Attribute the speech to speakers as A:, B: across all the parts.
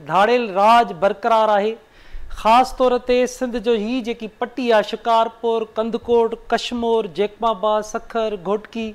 A: ڌاڙيل راڄ برقرار آهي. خاص طور تي سنڌ جو هي جيڪي پٽي آهي شڪارپور، ڪنڌڪوٽ، ڪشمور، جيڪب آباد، سکر، گهوٽڪي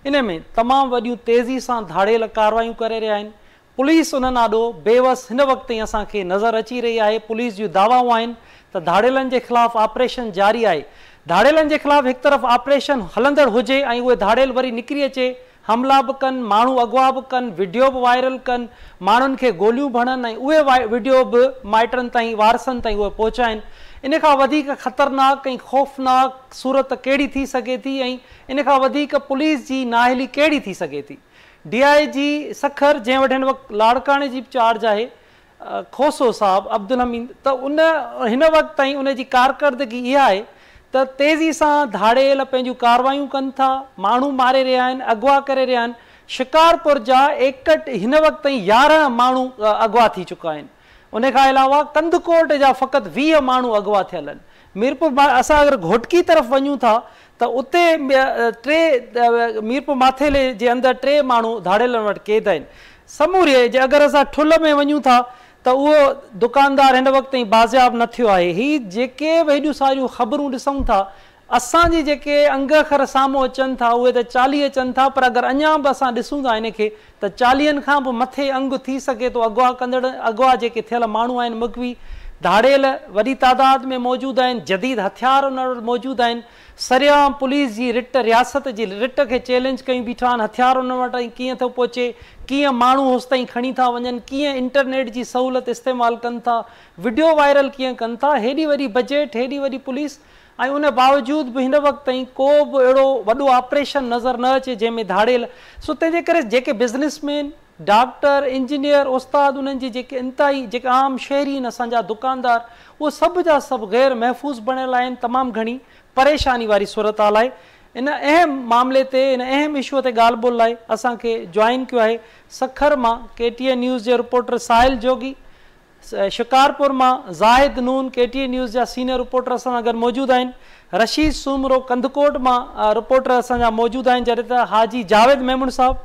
A: ان ۾ تمام وڏيون تيزي سان ڌاڙيل ڪاروايون ڪري رهيا آهن. پوليس انهن آڏو بيوس هن وقت تائين اسان کي نظر اچي رهي آهي. پوليس جون دعوائون آهن ته ڌاڙيلن جي خلاف آپريشن جاري آهي. ڌاڙيلن جي خلاف هڪ طرف آپريشن هلندڙ هجي ۽ اهي ڌاڙيل وري نڪري اچي حملا به ڪن، ماڻهو اغوا به ڪن، وڊيو به وائرل ڪن، ماڻهن کي گوليون به هڻن ۽ اهي وڊيو به مائٽن تائين، وارثن تائين اهي پهچائين. ان کان وڌيڪ خطرناڪ ۽ خوفناڪ صورت ڪهڙي ٿي سگهي ٿي ۽ ان کان وڌيڪ پوليس جي نااهلي ڪهڙي ٿي سگهي ٿي. ڊي I جي سکر جنهن وٽ هن وقت لاڙڪاڻي جي به چارج آهي، کوسو صاحب عبدالحميد ته ان هن وقت تائين ان جي ڪارڪردگي اها آهي ته تيزي سان ڌاڙيل پنهنجون ڪاروايون ڪن ٿا، ماڻهو ماري رهيا آهن، اغوا ڪري رهيا آهن، شڪارپور جا ايڪٽ هن وقت تائين 11 ماڻهو اغوا ٿي چڪا آهن، ان کان علاوه ڪنڌڪوٽ جا فقط 20 ماڻهو اغوا ٿيل آهن، ميرپور اسان اگر گهوٽڪي طرف وڃون ٿا ته اتي ٽي ميرپور ماٿيلي جي اندر ٽي ماڻهو ڌاڙيلن وٽ قيد آهن. سموري جي اگر اسان ٺل ۾ وڃون ٿا ته اهو دڪاندار هن وقت تائين بازياب نه ٿيو آهي. هي جيڪي به هيڏيون ساريون خبرون ڏسون ٿا اسان جي جيڪي انگ اکر سامهون اچن ٿا اهي ته 40 اچن ٿا پر اگر اڃا به اسان ڏسون ٿا ان کي ته 40 کان به مٿي انگ ٿي سگهي ٿو اغوا ڪندڙ اغوا جيڪي ٿيل ماڻهو آهن مغوي ڌاڙيل وڏي تعداد ۾ موجود آهن جديد هٿيار انهن وٽ موجود آهن سرعام پوليس جي رٽ رياست جي رٽ کي چئلينج ڪيون بيٺا آهن هٿيار انهن وٽ تائين ڪيئن ٿو پهچي ڪيئن ماڻهو هوستائين کڻي ٿا وڃن ڪيئن انٽرنيٽ جي سهولت استعمال ڪن ٿا وڊيو وائرل ڪيئن ڪن ٿا هيڏي وڏي بجيٽ هيڏي وڏي پوليس ۽ ان باوجود به هن وقت تائين ڪو به اهڙو وڏو آپريشن نظر نه اچي جنهن ۾ ڌاڙيل سو تنهن جي ڪري جيڪي بزنس مين، ڊاڪٽر، انجنيئر، استاد انهن جي جيڪي انتهائي جيڪي عام شهري آهن اسان جا دڪاندار اهي سڀ جا سڀ غير محفوظ بڻيل آهن تمام گهڻي پريشاني واري صورتحال آهي ان اهم معاملي تي ان اهم اشو تي ڳالهه ٻولهه لاء اسان کي جوائن ڪيو آهي سکر مان ڪي ٽي اين نيوز جي رپورٽر ساحل جوڳي شڪارپور مان Zahid Noon K T N news جا سينئر رپورٽر اسان سان گڏ موجود آهن، رشيد سومرو ڪنڌڪوٽ مان رپورٽر اسان جا موجود آهن جڏهن ته حاجي جاويد ميمڻ صاحب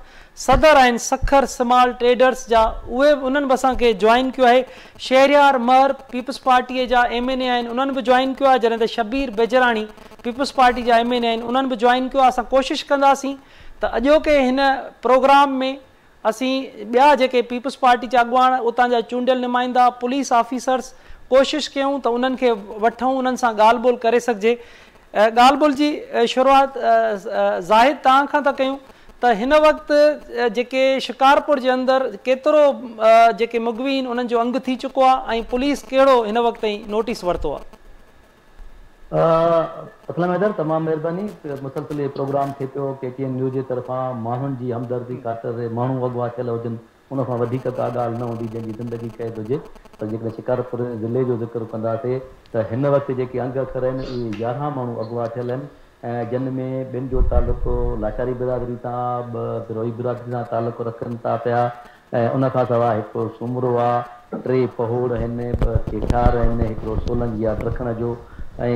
A: صدر آهن سکر سمال ٽريڊرس جا اهي به انهن به اسان کي جوائن ڪيو آهي، شهريار مهر پيپلز پارٽي جا ايم اين اي آهن انهن به جوائن ڪيو آهي جڏهن ته شبير بجراڻي پيپلز پارٽي جا ايم اين اي آهن انهن به جوائن ڪيو آهي اسان ڪوشش ڪنداسين ته اڄوڪي هن پروگرام ۾ اسين ٻيا جيڪي پيپلز پارٽي جا اڳواڻ، اتان جا چونڊيل نمائندا، پوليس آفيسرز ڪوشش ڪيون ته انهن کي وٺون انهن سان ڳالهه ٻولهه ڪري سگهجي. ڳالهه ٻولهه جي شروعات زاهد توهان کان ٿا ڪيون ته هن وقت جيڪي شڪارپور جي اندر ڪيترو جيڪي مغوي آهن انهن جو انگ ٿي چڪو آهي ۽ پوليس ڪهڙو هن وقت تائين نوٽيس ورتو آهي؟
B: اسلم حيدر تمام مهرباني مسلسل هي پروگرام ٿئي پيو ڪي ٽي اين نيوز جي طرفان ماڻهن جي همدردي خاطر ماڻهو اغوا ٿيل هجن ان کان وڌيڪ ڪا ڳالهه نه هوندي جنهن جي زندگي قيد هجي پر جيڪڏهن شڪارپور ضلعي جو ذڪر ڪنداسي ته هن وقت جيڪي انگ اکر آهن اهي 11 ماڻهو اغوا ٿيل آهن ۽ جن ۾ ٻن جو تعلق لاشاري برادري سان ٻه بروهي برادري سان تعلق رکن ٿا پيا ۽ ان کان سواء هڪ سومرو آ، ٽي پهوڙ هن، ٻه ڪيٺار هن، هڪڙو سولنگي آ ڊکڻ جو ۽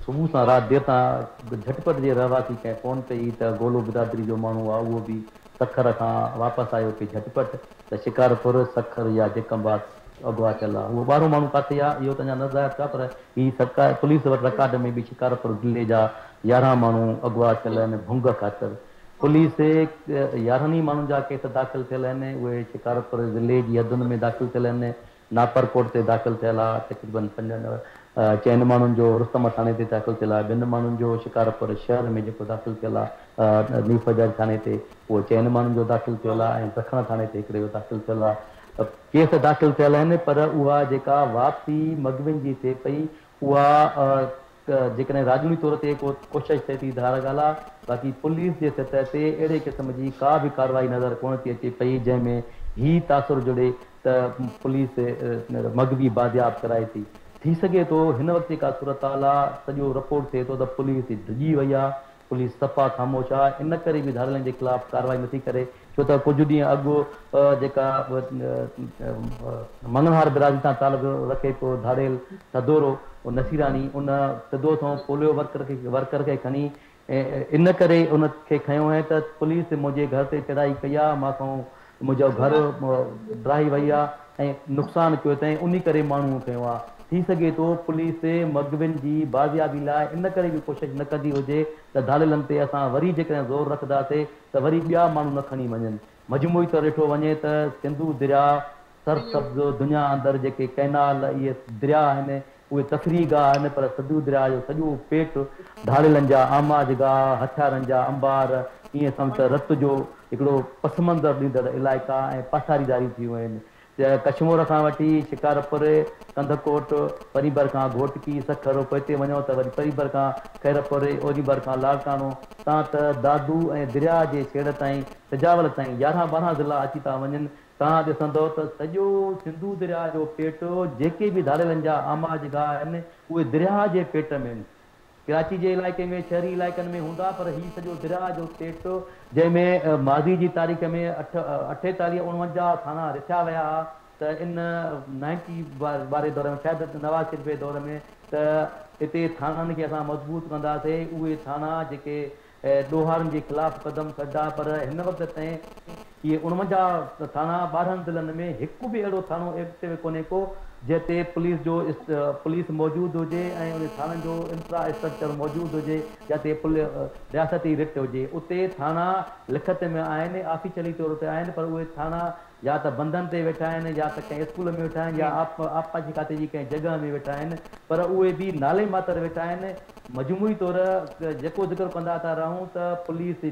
B: صبح سان رات دير سان جهٽ پٽ جي رهواسي ڪنهن فون ڪئي ته گولو برادري جو ماڻهو آ اهو به سکر کان واپس آيو پئي جهٽ پٽ ته شڪارپور، سکر يا جيڪب آباد اغوا ٿيل آ. اهو ٻارهون ماڻهو ڪاٿي آ اهو ته اڃا نه ظاهر ٿيو آ پر هي سرڪار پوليس وٽ رڪارڊ ۾ به شڪارپور ضلعي جا 11 ماڻهو اغوا ٿيل آهن ڀنگ خاطر پوليس 11 ئي ماڻهن جا ڪيس داخل ٿيل آهن، اهي شڪارپور ضلعي جي حدن ۾ داخل ٿيل آهن، ناپرڪوٽ تي داخل ٿيل آهي، تقريبن پنجن چئن ماڻهن جو رستم ٿاڻي تي داخل ٿيل آهي، ٻن ماڻهن جو شڪارپور شهر ۾ جيڪو داخل ٿيل آهي نيو فجر ٿاڻي تي اهو چئن ماڻهن جو داخل ٿيل آهي ۽ ڊکڻ ٿاڻي تي هڪڙي جو داخل ٿيل آهي. ڪيس داخل ٿيل آهن پر اها جيڪا واپسي مغوين جي ٿئي پئي اها جيڪڏهن راڄوڻي طور تي ڪو ڪوشش ٿئي ٿي ڌار ڳالهه آ، باقي پوليس جي سطح تي اهڙي قسم جي ڪا به ڪارروائي نظر ڪونه ٿي اچي پئي جنهن ۾ هي تاثر جڙي ته پوليس مغوي بازياب ڪرائي ٿي. ٿي سگهي ٿو هن وقت جيڪا صورتحال آ سڄو رپورٽ ٿئي ٿو ته پوليس ڊڄي وئي آ، پوليس صفا خاموش آ ان ڪري به ڌاڙيلن جي خلاف ڪارروائي نٿي ڪري ڇو ته ڪجهه ڏينهن اڳ جيڪا مڱڻهار برادري سان تعلق رکي پيو ڌاڙيل سدورو نصيراڻي ان سڌو سنئون پوليو ورڪر کي کڻي ان ڪري ان کي کنيو هئين ته پوليس منهنجي گهر تي چڙهائي ڪئي آ مان کان منهنجو گهر ڊاهي وئي آ ۽ نقصان ڪيو اٿئين انهي ڪري ماڻهو کنيو آ. ٿي سگهي ٿو پوليس مغوين جي بازيابي لاء ان ڪري به ڪوشش نه ڪندي هجي ته ڌاڙيلن تي اسان وري جيڪڏهن زور رکنداسي ته وري ٻيا ماڻهو نه کڻي وڃن. مجموعي طور ڏٺو وڃي ته سنڌو درياء سرسبز دنيا اندر جيڪي ڪئنال اهي درياء آهن اهي تفريح گاهه آهن پر سنڌو درياء جو سڄو پيٽ ڌاڙيلن جا آماج گاهه، هٿيارن جا انبار ائين سمجهه ته رت جو هڪڙو پسمنظر ڏيندڙ علائقا ۽ پاساريداريون ٿي ويون آهن. ڪشمور کان وٺي شڪارپور، ڪنڌڪوٽ، پرينڀر کان گهوٽڪي، سکر، پوئتي وڃو ته وري پرينڀر کان خيرپور، اورينڀر کان لاڙڪاڻو، تان ته دادو ۽ درياء جي ڇيڙ تائين، سجاول تائين 11 ٻارهن ضلعا اچي ٿا وڃن. توهان ڏسندؤ ته سڄو سنڌو درياء جو پيٽ جيڪي به ڌاڙيلن جا آماج گاهه آهن اهي درياء جي پيٽ ۾ آهن. ڪراچي جي علائقي ۾ شهري علائقن ۾ هوندا پر هي سڄو درياء جو پيٽ جنهن ۾ ماضي جي تاريخ ۾ اٺ اٺيتاليهه اڻونجاهه ٿاڻا رٿيا ويا ها ته ان نائنٽي واري دور ۾ شايد نواز شريف جي دور ۾ ته هتي ٿاڻن کي اسان مضبوط ڪنداسي اهي ٿاڻا جيڪي ڏوهارين جي خلاف قدم کڻندا پر هن وقت تائين اهي 49 ٿاڻا 12 ضلعن ۾ هڪ به اهڙو ٿاڻو ايڪٽو ڪونهي ڪو جنهن تي پوليس جو پوليس موجود هجي ۽ انهي ٿاڻن جو انفرا اسٽرڪچر موجود هجي جتي رياستي رٽ هجي اتي ٿاڻا لکت ۾ آهن آفيشلي طور تي آهن پر اهي ٿاڻا يا ته بندن تي ويٺا آهن يا ته ڪنهن اسڪول ۾ ويٺا آهن يا آبپاشي کاتي جي ڪنهن جڳهه ۾ ويٺا آهن پر اهي به نالي ماتر ويٺا آهن. مجموعي طور جيڪو ذڪر ڪندا ٿا رهون ته پوليس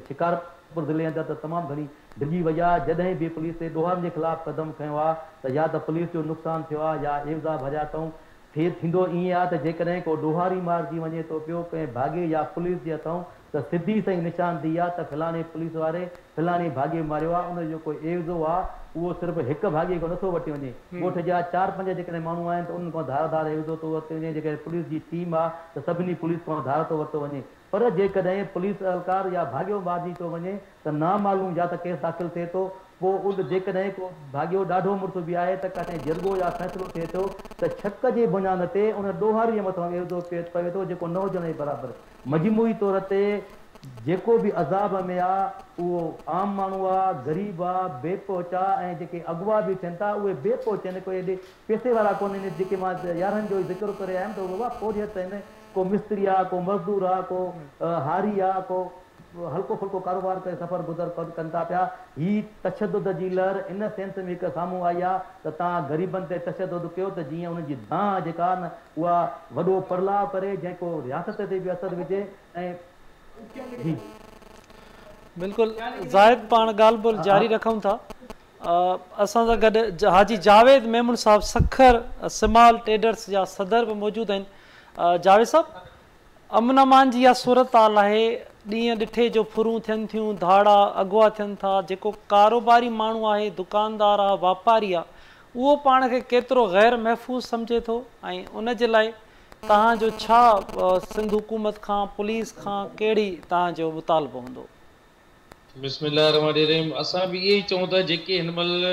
B: شڪارپور ضلعي اندر ته تمام گهڻي ڊڄي وئي آهي جڏهن به پوليس ڏوهارين جي خلاف قدم کنيو آهي ته يا ته پوليس جو نقصان ٿيو آهي يا عيوضا ڀريا اٿئون. ٿيندو ائين آهي ته جيڪڏهن ڪو ڏوهاري مارجي وڃي ٿو پيو ڪنهن ڀاڳي يا پوليس جي هٿئون ته سڌي سئين نشاندهي آ ته فلاڻي پوليس واري فلاڻي ڀاڳي ماريو آ، ان جو جيڪو عيوضو آ اهو صرف هڪ ڀاڳي کان نٿو وٺي وڃي، ڳوٺ جا چار پنج جيڪڏهن ماڻهو آهن ته انهن کان ڌار ڌار عيوضو ٿو ورتو وڃي، جيڪڏهن پوليس جي ٽيم آ ته سڀني پوليس کان ڌار ٿو ورتو وڃي، پر جيڪڏهن پوليس اهلڪار يا ڀاڳيو مارجي ٿو وڃي ته نامعلوم يا ته ڪيس داخل ٿئي ٿو، پوء ان جيڪڏهن ڪو ڀاڳيو ڏاڍو مڙس به آهي ته ڪٿي جرڳو يا فيصلو ٿئي ٿو ته شڪ جي بنياد تي ان ڏوهاري جي مٿان عيوضو پوي ٿو جيڪو نه هجڻ جي برابر. مجموعي طور تي جيڪو به عذاب ۾ آ اهو عام ماڻهو آ، غريب آ، بي پهچ آ ۽ جيڪي اغوا به ٿين ٿا اهي بي پهچ آهن ڪوئي ايڏي پئسي وارا ڪونهن جيڪي مان 11 جو ئي ذڪر ڪري آيم ته اهي بابا پورهيت آهن ڪو مستري آ ڪو مزدور آ ڪو هاري آ ڪو هلڪو ڦلڪو ڪاروبار ڪري سفر گذر ڪن ٿا پيا. هي تشدد جي لهر ان سينس ۾ هڪ سامهون آئي آ ته توهان غريبن تي تشدد ڪيو ته جيئن انهن جي دانهن جيڪا آ نه اها وڏو پڙلاء ڪري جنهن ڪو رياست تي به اثر وجهي ۽ جي.
A: بلڪل زاهد پاڻ ڳالهه ٻولهه جاري رکون ٿا اسان سان گڏ حاجي جاويد ميمڻ صاحب سکر سمال ٽريڊرس جا صدر به موجود آهن جاويد صاحب امن امان جي اها صورتحال آهي ڏينهن ڏٺي جو ڦرون ٿين ٿيون ڌاڙا اغوا ٿين ٿا جيڪو ڪاروباري ماڻهو آهي دڪاندار آ واپاري آ اهو پاڻ کي ڪيترو غير محفوظ سمجهي ٿو ۽ ان جي لاء توهان جو ڇا سنڌ حڪومت کان پوليس کان ڪهڙي توهان جو مطالبو هوندو؟
C: بسم الله الرحمٰن الرحيم اسان به اهي ئي چئون ٿا جيڪي هن مهل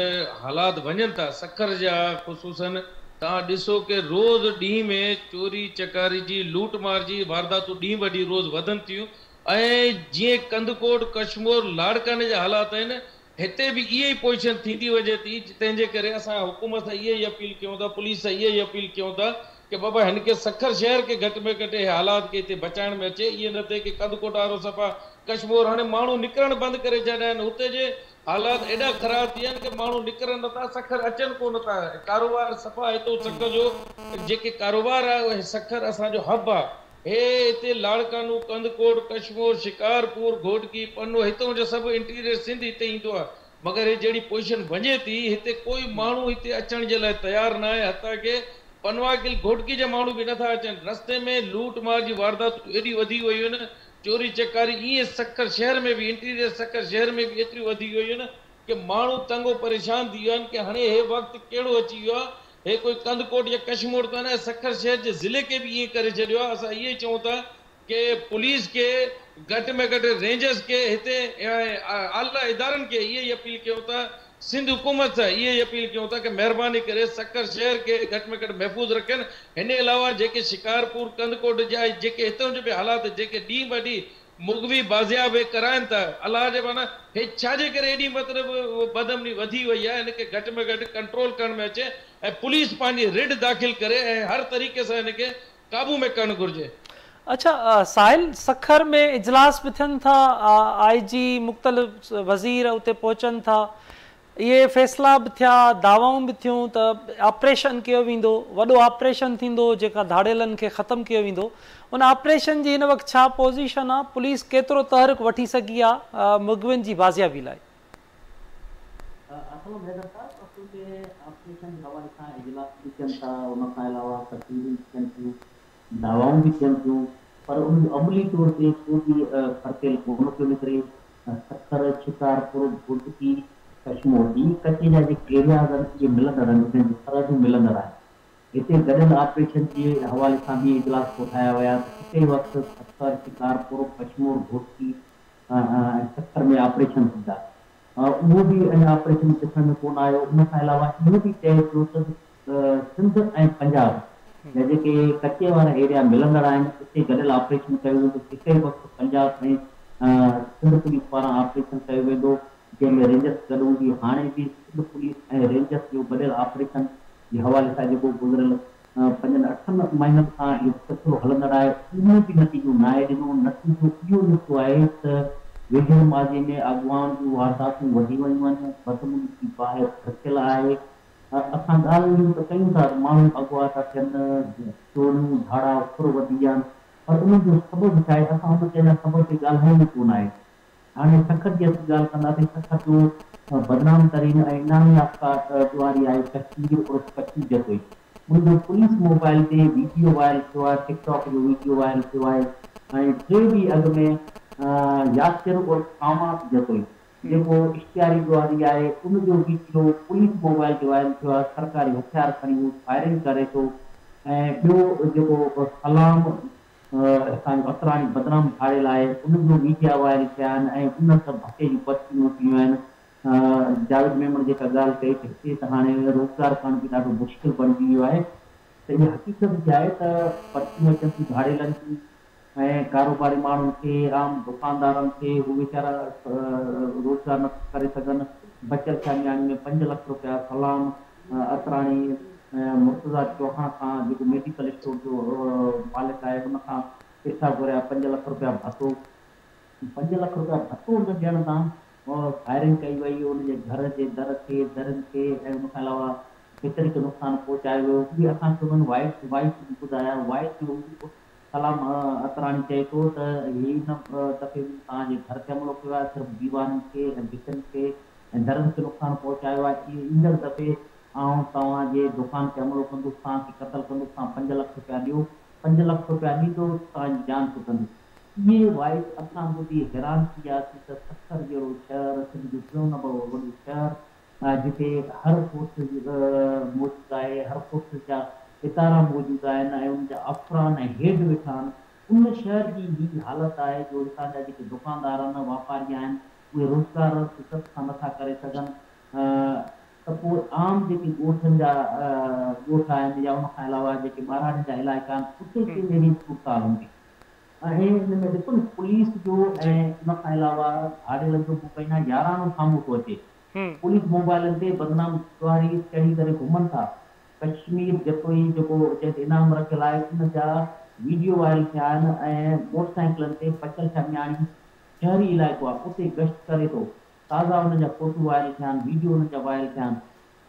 C: حالات وڃن ٿا سکر جا خصوصا توهان ڏسو ڪي روز ڏينهن ۾ چوري چڪاري جي لوٽ مار جي وارداتون ڏينهن به ڏينهن روز وڌن ٿيون ۽ جيئن ڪنڌڪوٽ ڪشمور لاڙڪاڻي جا حالات آهن هتي به اهي ئي پوزيشن ٿيندي وڃي ٿي تنهن جي ڪري اسان حڪومت سان اها ئي اپيل ڪيون ٿا پوليس سان اها ئي اپيل ڪيون ٿا ڪي بابا هن کي سکر شهر کي گهٽ ۾ گهٽ اهي حالات کي هتي بچائڻ ۾ اچي ائين نه ٿئي ڪي ڪنڌڪوٽ وارو صفا ڪشمور هاڻي ماڻهو نڪرڻ بند ڪري ڇڏيا آهن هتي جي حالات ايڏا خراب ٿي ويا آهن ڪي ماڻهو نڪرن نٿا سکر اچن ڪو نه ٿا ڪاروبار صفا هتو سکر جو جيڪي ڪاروبار آهي اهي سکر اسان جو حب آهي هي هتي لاڙڪاڻو ڪنڌڪوٽ ڪشمور شڪارپور گهوٽڪي پنو هتو جو سڀ انٽيريئر سنڌ هتي ايندو آهي مگر هي جهڙي پوزيشن وڃي ٿي هتي ڪوئي ماڻهو هتي اچڻ جي لاء تيار ناهي حتيٰ ڪي پنوعاقل گهوٽڪي جا ماڻهو به نٿا اچن رستي ۾ لوٽ مار جي وارداتون ايڏي وڌي ويون آهن چوري چڪاري ائين سکر شهر ۾ به انٽيريئر سکر شهر ۾ به ايتريون وڌي ويون آهن ڪي ماڻهو تنگ و پريشان ٿي ويا آهن ڪي هڻي هي وقت ڪهڙو اچي ويو آهي هي ڪوئي ڪنڌڪوٽ يا ڪشمور ته ناهي سکر شهر جي ضلعي کي به ائين ڪري ڇڏيو آهي اسان اهو ئي چئون ٿا ڪي پوليس کي گهٽ ۾ گهٽ رينجرز کي هتي اعليٰ ادارن کي اها ئي اپيل ڪيون ٿا سنڌ حڪومت سان اها ئي اپيل ڪيون ٿا ڪي مهرباني ڪري سکر شهر کي گهٽ ۾ گهٽ محفوظ رکن هن علاوه جيڪي شڪارپور ڪنڌڪوٽ جا جيڪي هتان جو به حالات جيڪي ڏينهن به ڏينهن مغوي بازياب هي ڪرائن ٿا الله جي معنيٰ هي ڇا جي ڪري ايڏي مطلب بدامني وڌي وئي آهي هن کي گهٽ ۾ گهٽ ڪنٽرول ڪرڻ ۾ اچي ۽ پوليس پنهنجي رڍ داخل ڪري ۽ هر طريقي سان هن کي قابو ۾ ڪرڻ گهرجي.
A: اڇا ساحل سکر ۾ اجلاس به ٿين ٿا آء جي مختلف وزير اتي پهچن ٿا اهي فيصلا به ٿيا دعوائون به ٿيون ته آپريشن ڪيو ويندو وڏو آپريشن ٿيندو جيڪا ڌاڙيلن کي ختم ڪيو ويندو ان آپريشن جي هن وقت ڇا پوزيشن آ پوليس ڪيترو تحرڪ وٺي سگهي آ مغوين جي بازيابي لاء.
B: اسلم حيدر صاحب اصل ۾ آپريشن جي حوالي سان اجلاس به ٿين ٿا ان کان علاوه تقريرون به ٿين ٿيون دعوائون به ٿين ٿيون پر ان جو عملي طور تي ڪو به خرتيل ڪونه پيو نڪري. سکر، شڪارپور، گهوٽڪي، ڪشمور هي ڪچي جا جيڪي ايرياز آهن اهي ملندڙ آهن انهن جون سرحدون ملندڙ آهن. هتي گڏيل آپريشن جي حوالي سان به اجلاس ڪوٺايا ويا ته هڪ ئي وقت سکر، شڪارپور، ڪشمور، گهوٽڪي ۽ سکر ۾ آپريشن ٿيندا. اهو به اڃا آپريشن ڏسڻ ۾ ڪونه آيو. ان کان علاوه اهو به طئي ٿيو ته سنڌ ۽ پنجاب جا جيڪي ڪچي وارا ايريا ملندڙ آهن اتي گڏيل آپريشن ڪيو ويندو. هڪ ئي وقت پنجاب ۽ سنڌ پوليس پاران آپريشن ڪيو ويندو جنهن ۾ رينجرس گڏ هوندي. هاڻي به سنڌ پوليس ۽ رينجرس جو گڏيل آپريشن جي حوالي سان جيڪو گذريل پنجن اٺن مهينن کان اهو سلسلو هلندڙ آهي اهو به نتيجو ناهي ڏنو، نتيجو اهو نڪتو آهي ته ويجهڙ ماضي ۾ اغوائن جون وارداتون وڌي ويون آهن، بدامني جي باهه ڀڙڪيل آهي، اسان ڳالهيون ته ڪيون ٿا ته ماڻهو اغوا ٿا ٿين، چوريون، ڌاڙا، ڦر وڌي ويا آهن پر انهن جو سبب ڇا آهي اسان ان تي اڃا سبب تي ڳالهايو ئي ڪونه آهي. هاڻي سکر جي اسين ڳالهه ڪنداسين، سکر جو بدنام ترين ۽ انعام يافته ڏوهاري آهي ڪشمير عرف ڪچو جتوئي. ان جو پوليس موبائل تي ويڊيو وائرل ٿيو آهي، ٽڪ ٽاڪ جو ويڊيو وائرل ٿيو آهي ۽ ٽي ڏينهن اڳ ۾ ياسر عرف ڪامات جتوئي جيڪو اشتهاري ڏوهاري آهي ان جو ويڊيو پوليس موبائل تي وائرل ٿيو آهي، سرڪاري هٿيار کڻي هو فائرنگ ڪري ٿو ۽ ٻيو جيڪو سلام هتان جو عطراڻي بدنام ڌاڙيل آهي ان جو ميڊيا وائرل ٿيا آهن ۽ ان سڀ ڀتي جون پرچيون موڪليون آهن. جاويد ميمڻ جيڪا ڳالهه ڪئي ته هتي ته هاڻي روزگار ڪرڻ به ڏاڍو مشڪل بڻجي ويو آهي ته اها حقيقت به آهي ته پرچيون اچن ٿيون ڌاڙيلن جون ۽ ڪاروباري ماڻهن کي عام دڪاندارن کي هو ويچارا روزگار نه ٿا ڪري سگهن. بچل شاهه مياڻي ۾ پنج لک روپيا سلام عطراڻي مرتضيٰ چوهاڻ کان جيڪو ميڊيڪل اسٽور جو مالڪ آهي ان کان پئسا گهريا پنج لک روپيا ڀتو پنج لک روپيا ڀتو نه ڏيڻ تان فائرنگ ڪئي وئي ان جي گهر جي در کي درين کي ۽ ان کان علاوه بستري کي نقصان پهچايو ويو اهي اسان کي انهن وائس وائس به ٻڌايا وائس ۾ هو سلام عطراڻي چئي ٿو ته هي هن دفعي مون توهان جي گهر تي حملو ڪيو آهي، صرف ديوارن کي ۽ ڀتين کي ۽ درن کي نقصان پهچايو آهي، اهي ايندڙ دفعي آئون توهان جي دڪان تي حملو ڪندس، توهان کي قتل ڪندس، توهان پنج لک رپيا ڏيو، پنج لک رپيا ڏيندو ته توهان جي جان ڇٽندي. اهي وائس اسان ٻڌي حيران ٿي وياسين ته سکر جهڙو شهر، سنڌ جو ٽيون نمبر وڏو شهر، جتي هر فورسز موجود آهي، هر فورسز جا ادارا موجود آهن ۽ ان جا افسران ۽ هيڊ ويٺا آهن، ان شهر جي هي حالت آهي جو هتان جا جيڪي دڪاندار آهن، واپاري آهن، اهي روزگار عزت سان نٿا ڪري سگهن ته پوء عام جيڪي ڳوٺن جا ڳوٺ آهن يا ان کان علاوه جيڪي ٻهراڙين جا علائقا آهن، اتي ڪهڙي صورتحال هوندي؟ ۽ ان ۾ ڏسو نه پوليس جو ۽ ان کان علاوه ڌاڙيلن جو مبينا يارانو سامهون ٿو اچي. پوليس موبائلن تي بدنام ڏوهاري چڙهي ڪري گهمن ٿا. ڪشمير جتوئي جيڪو جنهن تي انعام رکيل آهي ان جا ويڊيو وائرل ٿيا آهن ۽ موٽر سائيڪلن تي بچل شاهه مياڻي شهري علائقو آهي اتي گشت ڪري ٿو. تازا ان جا فوٽو وائرل ٿيا آهن ويڊيو انهن جا وائرل ٿيا آهن.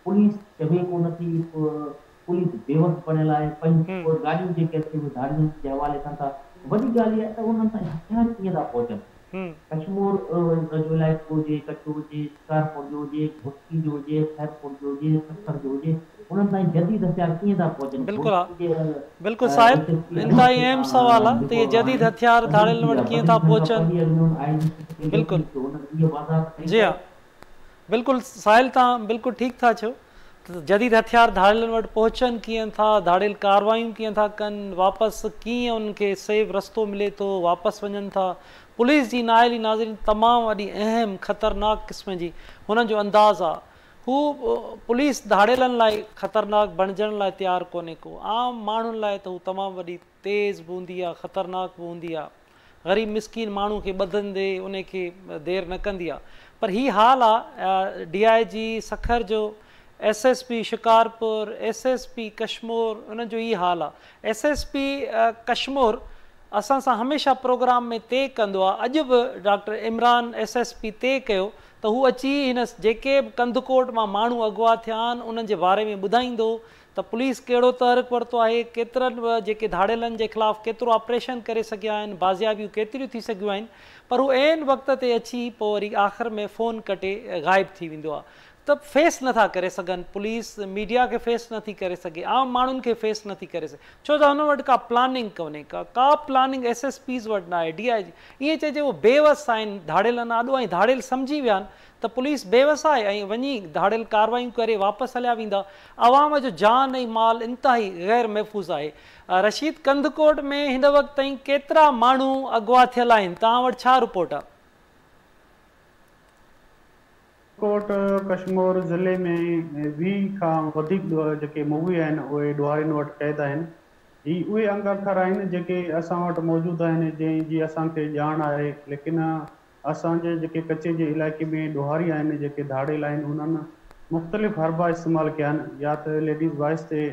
B: پوليس چوي ڪو نه ٿي، پوليس بيوس بڻيل آهي، پنهنجون گاڏيون جيڪي اچي اهي ڌاڙيلن جي حوالي ڪن ٿا، وڏي ڳالهه اها آهي ته انهن تائين هٿيار ڪيئن ٿا پهچن؟ ڪشمور جو علائقو هجي، ڪچو هجي، شڪارپور جو هجي، گهوٽڪي جو هجي، خيرپور جو هجي، سکر جو هجي، انهن تائين جديد هٿيار ڪيئن ٿا پهچن؟
A: بلڪل ها بلڪل صاحب انتهائي اهم سوال آ ته اهي جديد هٿيار ڌاڙيلن وٽ ڪيئن ٿا پهچن بلڪل جي ها. بلڪل ساحل توهان بلڪل ٺيڪ ٿا چئو ته جديد هٿيار ڌاڙيلن وٽ پهچن ڪيئن ٿا، ڌاڙيل ڪاروايون ڪيئن ٿا ڪن، واپس ڪيئن انهن کي سيف رستو ملي ٿو، واپس وڃن ٿا، پوليس جي نااهلي ناظرين تمام وڏي اهم خطرناڪ قسم جي هنن جو انداز آ هو پوليس ڌاڙيلن لاء خطرناڪ بڻجڻ لاء تيار ڪونهي ڪو عام ماڻهن لاء ته هو تمام وڏي تيز به هوندي آ خطرناڪ به هوندي آ. غريب مسڪين ماڻهو کي ٻڌندي ان کي دير نه ڪندي آ پر هي حال آ ڊي I جي سکر جو S S P Shikarpur S S P Kashmore انهن جو هي حال آ ايس ايس پي ڪشمور اسان سان هميشه پروگرام ۾ طئي ڪندو آ اڄ به doctor Imran S S P طئي ڪيو ته هو اچي هن جيڪي به ڪنڌڪوٽ مان ماڻهو اغوا ٿيا آهن انهن جي باري ۾ ٻڌائيندو ته پوليس ڪهڙو تحرڪ ورتو آهي، ڪيترن جيڪي ڌاڙيلن جي خلاف ڪيترو آپريشن ڪري سگهيا آهن، بازيابيون ڪيتريون ٿي سگهيون آهن پر هو عين وقت تي اچي پوء وري آخر ۾ فون ڪٽي غائب ٿي ويندو آهي ته فيس نٿا ڪري سگهن، پوليس ميڊيا کي فيس نٿي ڪري سگهي، عام ماڻهن کي فيس نٿي ڪري سگهي ڇو ته هنن وٽ ڪا پلاننگ ڪونهي ڪا ڪا پلاننگ ايس ايس پيز وٽ ناهي ڊي I جي ائين چئجي اهي بيوس آهن ڌاڙيلن آڏو ۽ ڌاڙيل سمجهي ويا آهن ته پوليس بيوس آهي ۽ وڃي ڌاڙيل ڪاروايون ڪري واپس هليا ويندا، عوام جو جان ۽ مال انتهائي غير محفوظ آهي. رشيد ڪنڌڪوٽ ۾ هن وقت تائين ڪيترا ماڻهو اغوا ٿيل آهن توهان وٽ ڇا رپورٽ آهي؟
D: ڪوٽ ڪشمور ضلعي ۾ 20 کان وڌيڪ جيڪي مغوي آهن اهي ڏوهارين وٽ قيد آهن. هي اهي انگ اکر آهن جيڪي اسان وٽ موجود آهن جنهن جي اسان کي ڄاڻ آهي ليڪن اسان جي جيڪي ڪچي جي علائقي ۾ ڏوهاري آهن جيڪي ڌاڙيل آهن انهن مختلف حربا استعمال ڪيا آهن يا ته ليڊيز وائس تي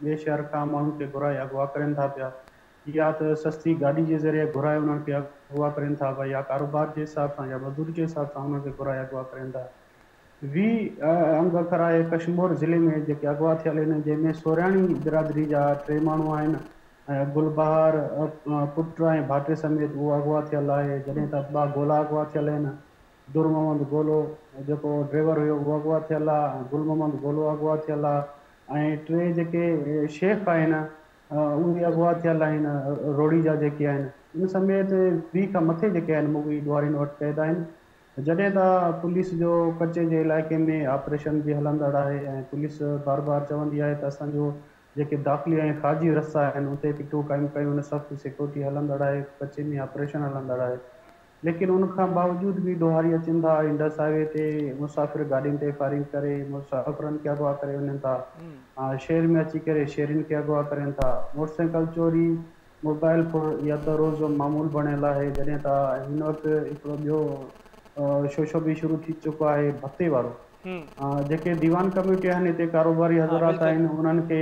D: ٻئي شهر کان ماڻهن کي گهرائي اغوا ڪرين ٿا پيا يا ته سستي گاڏي جي ذريعي گهرائي انهن کي اغوا ڪرين ٿا پيا يا ڪاروبار جي حساب سان يا مزدوري جي حساب سان انهن کي گهرائي اغوا ڪرين ٿا. 20 انگ اکر آهي ڪشمور ضلعي ۾ جيڪي اغوا ٿيل آهن جنهن ۾ سورياڻي برادري جا ٽي ماڻهو آهن ۽ گل بهار پٽ ۽ ڀائٽي سميت اهو اغوا ٿيل آهي جڏهن ته ٻه گولا اغوا ٿيل آهن در محمد گولو جيڪو ڊرائيور هيو اهو اغوا ٿيل آهي ۽ گل محمد گولو اغوا ٿيل آهي ۽ ٽي جيڪي شيخ آهن اهي اغوا ٿيل آهن روهڙي جا جيڪي آهن ان سميت 20 کان مٿي جيڪي آهن مغوي ڏوهارين وٽ قيد آهن جڏهن ته پوليس جو ڪچي جي علائقي ۾ آپريشن به هلندڙ آهي ۽ پوليس بار بار چوندي آهي ته اسان جو جيڪي داخلي ۽ خارجي رستا آهن اتي پٽون قائم ڪيون آهن سخت سيڪيورٽي هلندڙ آهي ڪچي ۾ آپريشن هلندڙ آهي ليڪن ان کان باوجود به ڏوهاري اچن ٿا انڊس هاء وي تي مسافر گاڏين تي فائرنگ ڪري مسافرن کي اغوا ڪري وڃن ٿا شهر ۾ اچي ڪري شهرين کي اغوا ڪرين ٿا موٽرسائيڪل چوري موبائل ڦر اها ته روز جو معمول بڻيل آهي جڏهن ته هن وقت هڪڙو ٻيو شوشو به شروع ٿي چڪو آهي ڀتي وارو جيڪي ديوان ڪميٽي آهن هتي ڪاروباري حضرات آهن انهن کي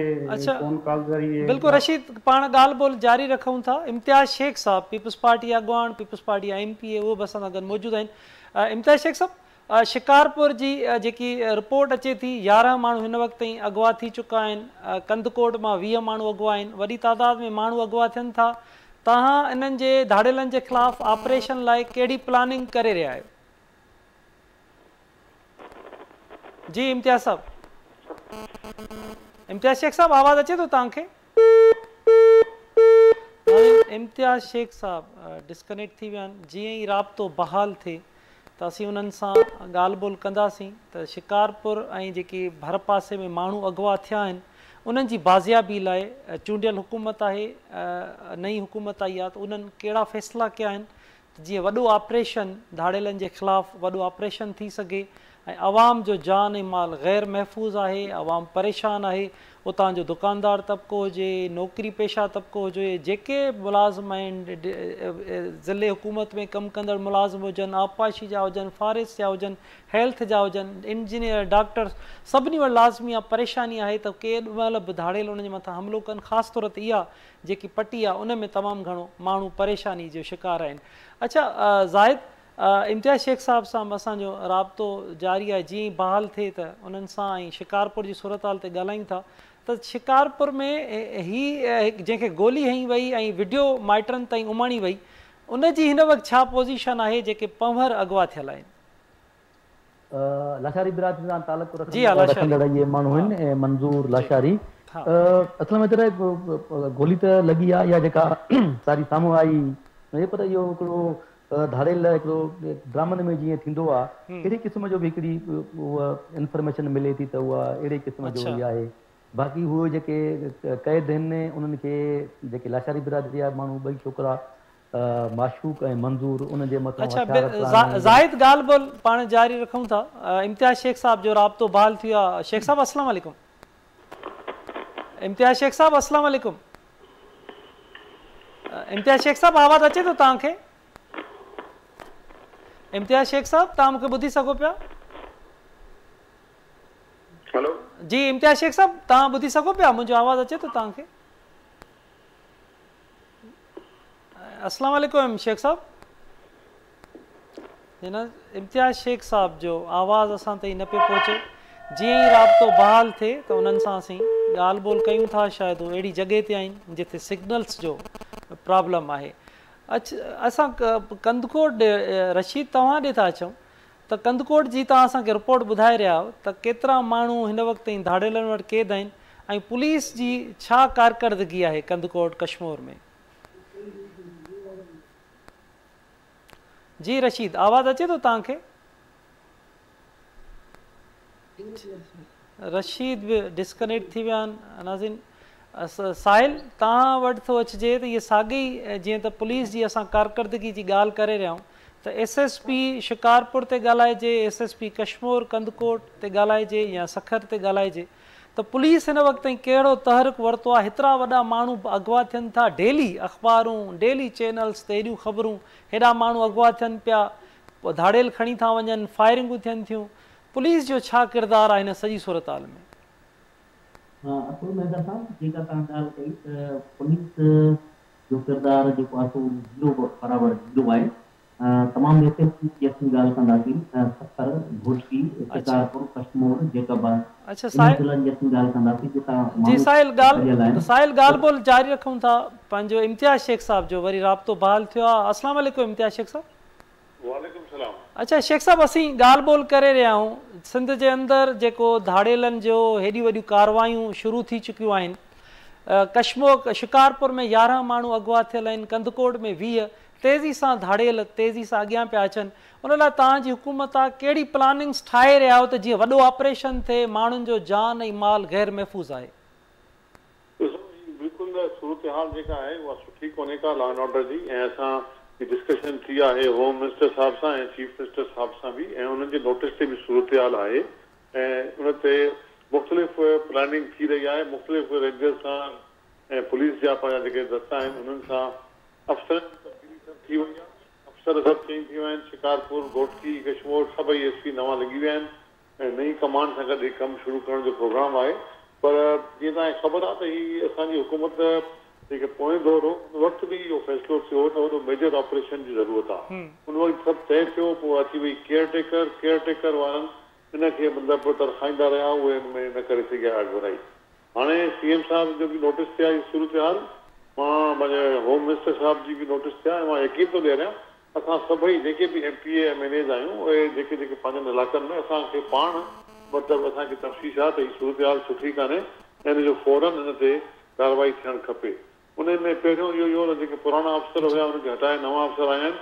D: فون ڪال ذريعي
A: بلڪل رشيد پاڻ ڳالهه ٻولهه جاري رکون ٿا امتياز شيخ صاحب پيپلز پارٽي اڳواڻ پيپلز پارٽي ايم پي اي اهو به اسان سان گڏ موجود آهن امتياز شيخ صاحب شڪارپور جي جيڪي رپورٽ اچي ٿي 11 ماڻهو هن وقت تائين اغوا ٿي چڪا آهن، ڪنڌڪوٽ مان 20 ماڻهو اغوا آهن، وڏي تعداد ۾ ماڻهو اغوا ٿين ٿا، توهان انهن جي ڌاڙيلن جي خلاف آپريشن لاء ڪهڙي پلاننگ ڪري رهيا آهيو؟ جي امتياز صاحب. امتياز شيخ صاحب آواز اچي ٿو توهان کي؟ ناظرين امتياز شيخ صاحب ڊسڪنيڪٽ ٿي ويا آهن جيئن ئي رابطو بحال ٿئي ته اسين انهن سان ڳالهه ٻولهه ڪنداسين ته شڪارپور ۽ جيڪي ڀر پاسي ۾ ماڻهو اغوا ٿيا آهن انهن جي بازيابي لاء چونڊيل حڪومت آهي نئين حڪومت آئي آهي ته انهن ڪهڙا فيصلا ڪيا آهن ته جيئن وڏو آپريشن ڌاڙيلن جي خلاف وڏو آپريشن ٿي سگهي ۽ عوام جو جان ۽ مال غير محفوظ آهي عوام پريشان آهي اتان جو دڪاندار طبقو هجي نوڪري پيشه طبقو هجي جيڪي ملازم آهن ضلعي حڪومت ۾ ڪم ڪندڙ ملازم هجن آبپاشي جا هجن فاريسٽ جا هجن هيلٿ جا هجن انجنيئر ڊاڪٽر سڀني وٽ لازمي اها پريشاني آهي ته ڪيڏ مهل به ڌاڙيل انهن جي مٿان حملو ڪن خاص طور تي اها جيڪي پٽي آهي ان ۾ تمام گهڻو ماڻهو پريشاني جو شڪار آهن اڇا زاهد امتياز شيخ صاحب سان به اسان جو رابطو جاري آهي جيئن ئي بحال ٿئي ته انهن سان ۽ شڪارپور جي صورتحال تي ڳالهايون ٿا ته شڪارپور ۾ هي جنهن کي گولي هنئي وئي ۽ وڊيو مائٽن تائين اماڻي وئي ان جي هن وقت ڇا پوزيشن آهي جيڪي پنهور اغوا ٿيل آهن.
B: لاشاري برادري سان تعلق رکندڙ اهي ماڻهو آهن منظور لاشاري اصل ۾ ته گولي ته لڳي آهي اها جيڪا ساري سامهون آئي پر اهو هڪڙو ڌاڙيل هڪڙو ڊرامن ۾ جيئن ٿيندو آهي اهڙي قسم جو به هڪڙي اها انفارميشن ملي ٿي ته اها اهڙي قسم جو ئي آهي باقي هو جيڪي قيد آهن انهن کي جيڪي لاشاري برادري جا ماڻهو ٻئي ڇوڪرا معشوق ۽ منظور ان جي مٿان
A: اڇا زاهد ڳالهه ٻولهه پاڻ جاري رکون ٿا امتياز شيخ صاحب جو رابطو بحال ٿي ويو آهي شيخ صاحب السلام عليڪم امتياز شيخ صاحب السلام عليڪم. امتياز شيخ صاحب آواز اچي ٿو توهان کي؟ امتياز شيخ صاحب توهان مون کي ٻڌي سگهو پيا؟
E: هلو.
A: جي امتياز شيخ صاحب توهان ٻڌي سگهو پيا منهنجو آواز اچي ٿو توهان کي؟ السلام عليڪم شيخ صاحب. جناب امتياز شيخ صاحب جو آواز اسان تائين نه پيو پهچي جيئن ئي رابطو بحال ٿئي ته انهن سان اسين ڳالهه ٻولهه ڪيون ٿا شايد هو اهڙي جڳهه تي آهن جتي سگنلز جو پرابلم آهي اچ اسان ڪنڌڪوٽ ڏي رشيد توهان ڏي ٿا اچون ته ڪنڌڪوٽ جي توهان اسان کي رپورٽ ٻڌائي رهيا آهيو ته ڪيترا ماڻهو هن وقت تائين ڌاڙيلن وٽ قيد آهن ۽ پوليس جي ڇا ڪارڪردگي آهي ڪنڌڪوٽ ڪشمور ۾. جي رشيد آواز اچي ٿو توهان کي؟ رشيد به ڊسڪنيڪٽ ٿي ويا آهن ناظرين ساحل توهان وٽ ٿو اچجي ته اهي ساڳي جيئن ته پوليس جي اسان ڪارڪردگي جي ڳالهه ڪري رهيا آهيون ته ايس ايس پي شڪارپور تي ڳالهائجي S S P Kashmore Kandhkot تي ڳالهائجي يا سکر تي ڳالهائجي ته پوليس هن وقت تائين ڪهڙو تحرڪ ورتو آهي، هيترا وڏا ماڻهو به اغوا ٿين ٿا، ڊيلي اخبارون، ڊيلي چينلز تي ايڏيون خبرون، هيڏا ماڻهو اغوا ٿين پيا، ڌاڙيل کڻي ٿا وڃن، فائرنگون ٿين ٿيون، پوليس جو ڇا ڪردار آهي هن سڄي صورتحال ۾؟
B: ها اصل ۾ حيدر صاحب جيڪا توهان ڳالهه ڪئي ته پوليس جو ڪردار جيڪو آهي سو زيرو برابر زيرو آهي تمام ايس ايس پي جي اسين ڳالهه ڪنداسين سکر، گهوٽڪي، شڪارپور، ڪشمور، جيڪب آباد انهن ضلعن جي اسين ڳالهه ڪنداسين جتان
A: جي
B: ماڻهو
A: ساحل
B: ڀڄيل آهن.
A: ساحل ڳالهه ٻولهه جاري رکون ٿا پنهنجو امتياز شيخ صاحب جو وري رابطو بحال ٿيو آهي السلام عليڪم امتياز شيخ صاحب.
E: وعليڪم السلام.
A: اڇا شيخ صاحب اسين ڳالهه ٻولهه ڪري رهيا آهيون سنڌ جي اندر جيڪو ڌاڙيلن جو هيڏيون وڏيون ڪاروايون شروع ٿي چڪيون آهن ڪشمور شڪارپور ۾ 11 ماڻهو اغوا ٿيل آهن ڪنڌڪوٽ ۾ 20 تيزي سان ڌاڙيل تيزي سان اڳيان پيا اچن ان لاء توهان جي حڪومت آ ڪهڙي پلاننگس ٺاهي رهيا آهيو ته جيئن وڏو آپريشن ٿئي ماڻهن جو جان ۽ مال غير محفوظ آهي.
E: ڏسو هي بلڪل صورتحال جيڪا آهي اها سٺي ڪونهي ڪا لا اينڊ آرڊر جي ۽ اسان جي ڊسڪشن ٿي آهي هوم منسٽر صاحب سان ۽ چيف منسٽر صاحب سان به ۽ انهن جي نوٽس تي به صورتحال آهي ۽ ان تي مختلف پلاننگ ٿي رهي آهي مختلف رينجرز سان ۽ پوليس جا پنهنجا جيڪي دستا آهن انهن سان افسرن جي تبديلي سڀ ٿي وئي آهي، افسر سڀ چينج ٿي ويا آهن، شڪارپور، گهوٽڪي، ڪشمور سڀئي ايس پي نوان لڳي ويا آهن ۽ نئين ڪمانڊ سان گڏ هي ڪم شروع ڪرڻ جو پروگرام آهي پر جيئن توهان کي خبر آهي ته هي اسان جي حڪومت جيڪي پوئين دور هو ان وقت به اهو فيصلو ٿيو هو ته وڏو ميجر آپريشن جي ضرورت آهي ان وقت سڀ طئي ٿيو پوء اچي وئي ڪيئر ٽيڪر، ڪيئر ٽيڪر وارن ان کي مطلب ترخائيندا رهيا اهي ان ۾ نه ڪري سگهيا اڳڀرائي. هاڻي سي ايم صاحب جو به نوٽيس تي آهي صورتحال، مان پنهنجي هوم منسٽر صاحب جي به نوٽيس تي آهي ۽ مان يقين ٿو ڏياريان اسان سڀئي جيڪي به ايم پي اي ايم اين ايز آهيون اهي جيڪي جيڪي پنهنجن علائقن ۾ اسان کي پاڻ مطلب اسان کي تشويش آهي ته هي صورتحال سٺي ڪانهي ۽ ان جو فورن ان تي ڪارروائي ٿيڻ کپي انهي ۾ پهريون اهو ئي هو ته جيڪي پراڻا افسر هيا انهن کي هٽائي نوان افسر آيا آهن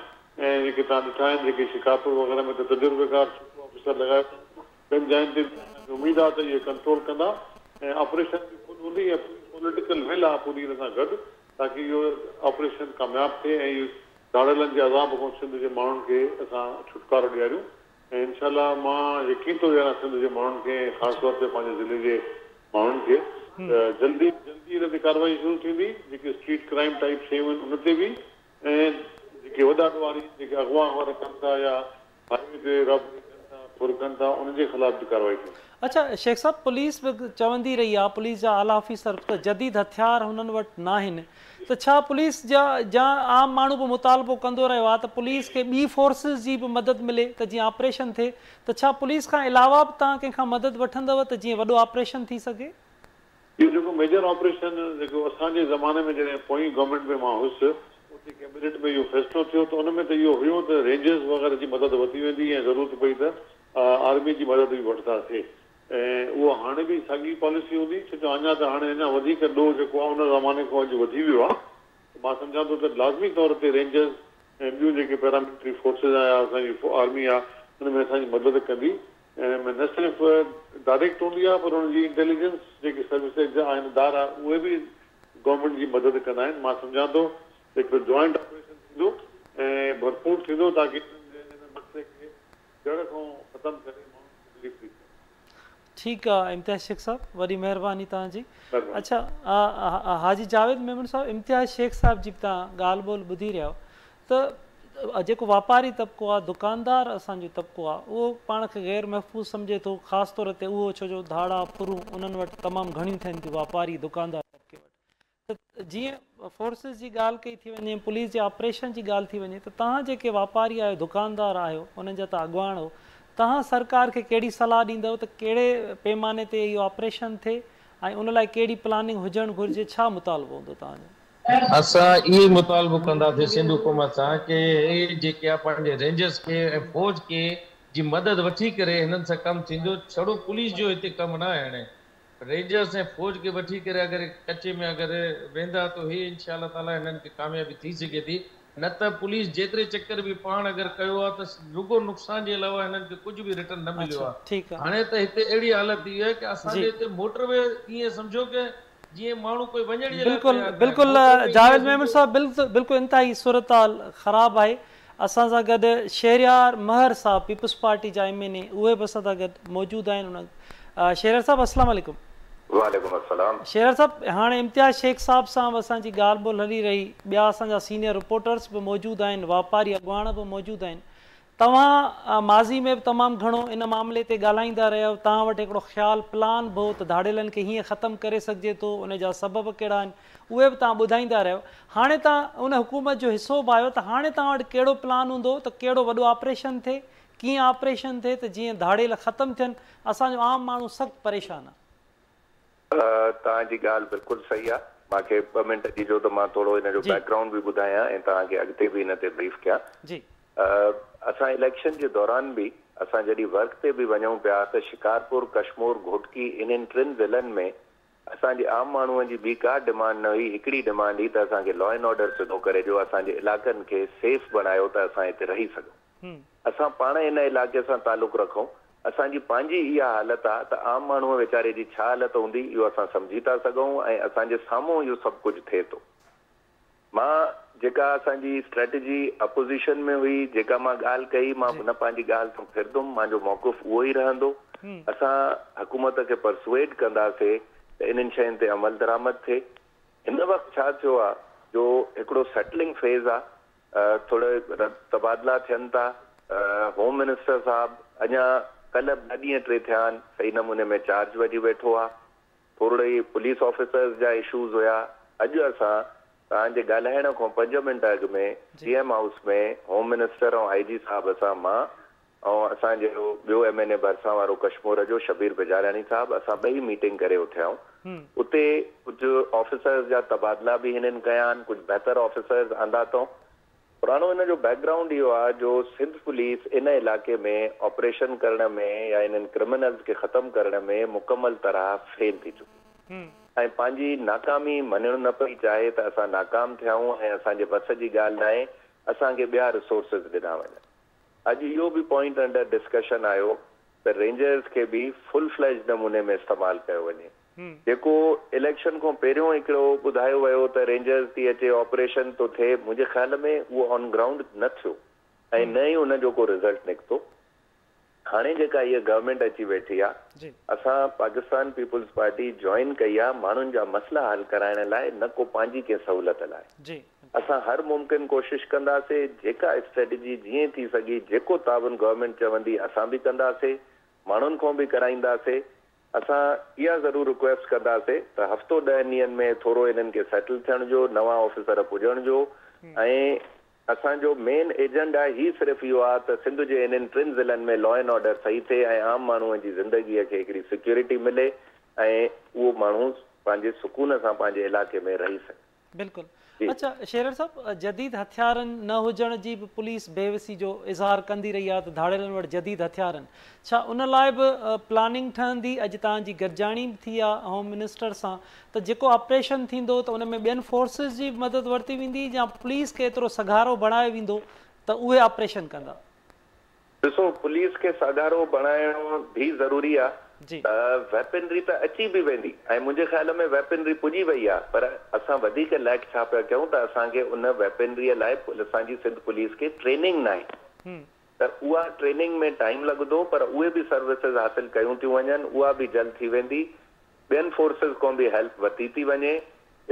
E: ۽ جيڪي توهان ڏٺا آهن جيڪي شڪارپور وغيره ۾ ته تجربيڪار سٺو افسر لڳايو اٿن ٻين جاين تي به اسان کي اميد آهي ته اهي ڪنٽرول ڪندا ۽ آپريشن به فل هوندي ۽ پوري پوليٽيڪل ول آهي پوري ان سان گڏ تاڪي اهو آپريشن ڪامياب ٿئي ۽ اهو ڌاڙيلن جي عذاب کان سنڌ جي ماڻهن کي اسان ڇوٽڪارو ڏياريون ۽ انشاء الله مان يقين ٿو ڏياران سنڌ جي ماڻهن کي ۽ خاص طور تي پنهنجي ضلعي جي ماڻهن کي ته جلدي جلدي ان تي ڪارروائي شروع ٿيندي جيڪي اسٽريٽ ڪرائيم ٽائيپ شيون آهن ان تي به ۽ جيڪي وڏا ڏوهاري جيڪي اغوا وغيره ڪن ٿا يا هاء وي تي رابري ڪن ٿا، ڦر ڪن ٿا، انهن جي خلاف به ڪارروائي ٿيندي.
A: اڇا شيخ صاحب پوليس به چوندي رهي آ پوليس جا اعليٰ آفيسر ته جديد هٿيار هنن وٽ ناهن ته ڇا پوليس جا جا عام ماڻهو به مطالبو ڪندو رهيو آ ته پوليس کي ٻي فورسز جي به مدد ملي ته جيئن آپريشن ٿئي ته ڇا پوليس کان علاوه به توهان ڪنهن کان مدد وٺندؤ ته جيئن وڏو آپريشن ٿي سگهي؟
E: اهو جيڪو ميجر آپريشن جيڪو اسان جي زماني ۾ جڏهن پوئين گورنمينٽ ۾ مان هيس اتي ڪيبنيٽ ۾ اهو فيصلو ٿيو ته ان ۾ ته اهو هيو ته رينجرز وغيره جي مدد ورتي ويندي ۽ ضرورت پئي ته آرمي جي مدد به وٺنداسين ۽ اهو هاڻي به ساڳي پاليسي هوندي ڇو جو اڃا ته هاڻي اڃا وڌيڪ ڏوهه جيڪو آهي ان زماني کان اڄ وڌي ويو آهي ته مان سمجهان ٿو ته لازمي طور تي رينجرز ۽ ٻيون جيڪي پيراملٽري فورسز آهي يا اسان جي آرمي آهي ان ۾ اسان جي مدد ڪندي ۽ ان ۾ نه صرف ڊائريڪٽ هوندي آهي پر ان جي انٽيليجنس جيڪي سروسز جا آهن ادارا اهي به گورنمينٽ جي مدد ڪندا آهن مان سمجهان ٿو ته هڪڙو جوائنٽ آپريشن ٿيندو ۽ ڀرپور ٿيندو تاڪي انهن جي ان مسئلي کي جڙ کان ختم ڪري ماڻهن کي رليف ڏئي سگهون.
A: ٺيڪ آ امتياز شيخ صاحب وڏي مهرباني توهان جي. اڇا حاجي جاويد ميمڻ صاحب امتياز شيخ صاحب جي به توهان ڳالهه ٻولهه ٻڌي رهيا آهيو ته جيڪو واپاري طبقو آ دڪاندار اسان جو طبقو آ اهو پاڻ کي غير محفوظ سمجهي ٿو خاص طور تي اهو ڇو جو ڌاڙا ڦرون انهن وٽ تمام گهڻيون ٿين ٿيون واپاري دڪاندار طبقي وٽ ته جيئن فورسز جي ڳالهه ڪئي ٿي وڃي، پوليس جي آپريشن جي ڳالهه ٿي وڃي ته توهان جيڪي واپاري آهيو، دڪاندار آهيو، انهن جا توهان اڳواڻ آهيو، توهان سرڪار کي ڪهڙي صلاح ڏيندؤ ته ڪهڙي پيماني تي اهو آپريشن ٿئي ۽ ان لاء ڪهڙي پلاننگ هجڻ گهرجي، ڇا مطالبو هوندو توهان جو؟
C: اسان اهو ئي مطالبو ڪنداسين سنڌ حڪومت سان ڪي هي جيڪي آ پنهنجي رينجرز کي ۽ فوج کي جي مدد وٺي ڪري هنن سان ڪم ٿيندو ڇڙو پوليس جو هتي ڪم ناهي هاڻي رينجرز ۽ فوج کي وٺي ڪري اگر ڪچي ۾ اگر ويندا ته هي انشاء الله تعالي هنن کي ڪاميابي ٿي سگهي ٿي نه ته پوليس جيتري چڪر به پاڻ اگر ڪيو آهي ته رڳو نقصان جي علاوه هنن کي ڪجهه به رٽرن نه مليو آهي هاڻي ته هتي اهڙي حالت ٿي وئي آهي ڪي اسان جي هتي موٽر وي ائين سمجهو ڪي جيئن ماڻهو ڪوئي وڃڻ جي لاء
A: بلڪل بلڪل جاويد ميمڻ صاحب بلڪل انتهائي صورتحال خراب آهي اسان سان گڏ شهريار مهر صاحب پيپلز پارٽي جا ايم اين اي اهي به اسان سان گڏ موجود آهن ان شهريار صاحب السلام عليڪم.
F: وعليڪم السلام.
A: شهريار صاحب هاڻي امتياز شيخ صاحب سان به اسان جي ڳالهه ٻولهه هلي رهي ٻيا اسان جا سينيئر رپورٽرز به موجود آهن واپاري اڳواڻ به موجود آهن توهان ماضي ۾ به تمام گهڻو ان معاملي تي ڳالهائيندا رهيا آهيو، توهان وٽ هڪڙو خيال، پلان، به هو ته ڌاڙيلن کي هيئن ختم ڪري سگهجي ٿو، ان جا سبب ڪهڙا آهن، اهي به توهان ٻڌائيندا رهيا آهيو. هاڻي توهان ان حڪومت جو حصو به آهيو ته هاڻي توهان وٽ ڪهڙو پلان هوندو ته ڪهڙو وڏو آپريشن ٿئي، ڪيئن آپريشن ٿئي ته جيئن ڌاڙيل ختم ٿين، اسان جو عام ماڻهو سخت پريشان آهي.
F: توهان جي ڳالهه بلڪل صحيح آهي. مان کي ٻه منٽ ڏجو ته مان ٿورو ان جو بيڪ گرائونڊ به ٻڌايان ۽ توهان کي اڳتي به ان تي بريف ڪيان. اسان اليڪشن جي دوران به اسان جڏهن ورڪ تي به وڃون پيا ته شڪارپور، ڪشمور، گهوٽڪي انهن ٽن ضلعن ۾ اسان جي عام ماڻهوء جي ٻي ڪا ڊمانڊ نه هئي، هڪڙي ڊمانڊ هئي ته اسان کي لا اينڊ آرڊر سڌو ڪري ڏيو، اسان جي علائقن کي سيف بڻايو ته اسان هتي رهي سگهون. اسان پاڻ ان علائقي سان تعلق رکون، اسان جي پنهنجي اها حالت آ ته عام ماڻهوء ويچاري جي ڇا حالت هوندي اهو اسان سمجهي ٿا سگهون ۽ اسان جي سامهون اهو سڀ ڪجهه ٿئي ٿو. مان جيڪا اسان جي اسٽريٽجي اپوزيشن ۾ هئي، جيڪا مان ڳالهه ڪئي، مان نه پنهنجي ڳالهه تان ڦرندم، مانجو موقف اهو ئي رهندو. اسان حڪومت کي پرسوئيڊ ڪنداسي ته انهن شين تي عملدرآمد ٿئي. هن وقت ڇا ٿيو آ جو هڪڙو سيٽلنگ فيز آ، ٿورا تبادلا ٿين ٿا، هوم منسٽر صاحب اڃا ڪلهه ٻه ڏينهن ٽي ٿيا آهن صحيح نموني ۾ چارج وٺي ويٺو آ، ٿورڙي پوليس آفيسرز جا اشوز هيا، اڄ اسان توهان جي ڳالهائڻ کان پنج منٽ اڳ ۾ C M house ۾ home minister ۽ I جي صاحب سان مان ۽ اسان جو ٻيو ايم اين اي ڀرسان وارو ڪشمور جو شبير بجاراڻي صاحب اسان ٻئي ميٽنگ ڪري اٿيا آهيون اتي ڪجهه آفيسرز جا تبادلا به هنن ڪيا آهن ڪجهه بهتر آفيسرز آندا اٿئون پراڻو ان جو بيڪ گرائونڊ اهو آهي جو سنڌ پوليس ان علائقي ۾ آپريشن ڪرڻ ۾ يا انهن ڪرمنلز کي ختم ڪرڻ ۾ مڪمل طرح فيل ٿي چڪي ۽ پنهنجي ناڪامي مڃڻ نه پئي چاهي ته اسان ناڪام ٿيا آهيون ۽ اسان جي وس جي ڳالهه ناهي اسان کي ٻيا ريسورسز ڏنا وڃن. اڄ اهو به پوائنٽ انڊر ڊسڪشن آيو ته رينجرز کي به فل فليج نموني ۾ استعمال ڪيو وڃي. جيڪو اليڪشن کان پهريون هڪڙو ٻڌايو ويو ته رينجرز ٿي اچي آپريشن ٿو ٿئي منهنجي خيال ۾ اهو آن گرائونڊ نه ٿيو ۽ نه ئي ان جو ڪو رزلٽ نڪتو. هاڻي جيڪا هيء گورنمينٽ اچي ويٺي آ اسان پاڪستان پيپلز پارٽي جوائن ڪئي آ ماڻهن جا مسئلا حل ڪرائڻ لاء نه ڪو پنهنجي ڪنهن سهولت لاء. اسان هر ممڪن ڪوشش ڪنداسي، جيڪا اسٽريٽجي جيئن ٿي سگهي، جيڪو تعاون گورنمينٽ چوندي اسان به ڪنداسي، ماڻهن کان به ڪرائينداسي. اسان اها ضرور رڪويسٽ ڪنداسي ته هفتو ڏهن ڏينهن ۾ ٿورو انهن کي سيٽل ٿيڻ جو، نوان آفيسر پڄڻ جو ۽ اسان جو مين ايجنڊا هي صرف اهو آهي ته سنڌ جي انهن ٽن ضلعن ۾ لا اينڊ آرڊر صحيح ٿئي ۽ عام ماڻهو جي زندگيء کي هڪڙي سيڪيورٽي ملي ۽ اهو ماڻهو پنهنجي سڪون سان پنهنجي علائقي ۾ رهي سگهي.
A: بلڪل اڇا شهريار صاحب جديد هٿيارن نه هجڻ جي به پوليس بيوسي جو اظهار ڪندي رهي آهي ته ڌاڙيلن وٽ جديد هٿيار آهن ڇا ان لاء به پلاننگ ٺهندي اڄ توهان جي گڏجاڻي به ٿي آهي هوم منسٽر سان ته جيڪو آپريشن ٿيندو ته ان ۾ ٻين فورسز جي به مدد ورتي ويندي يا پوليس کي ايترو سگهارو بڻايو ويندو ته اهي آپريشن ڪندا.
F: ڏسو پوليس کي سگهارو بڻائڻو به ضروري آ ته ويپنري ته اچي به ويندي ۽ منهنجي خيال ۾ ويپنري پڄي وئي آ پر اسان وڌيڪ ليڪ ڇا پيا ڪيون ته اسان کي ان ويپنري لاء اسان جي سنڌ پوليس کي ٽريننگ ناهي. ته اها ٽريننگ ۾ ٽائيم لڳندو پر اهي به سروسز حاصل ڪيون ٿيون وڃن، اها به جلد ٿي ويندي. ٻين فورسز کان به هيلپ ورتي ٿي وڃي.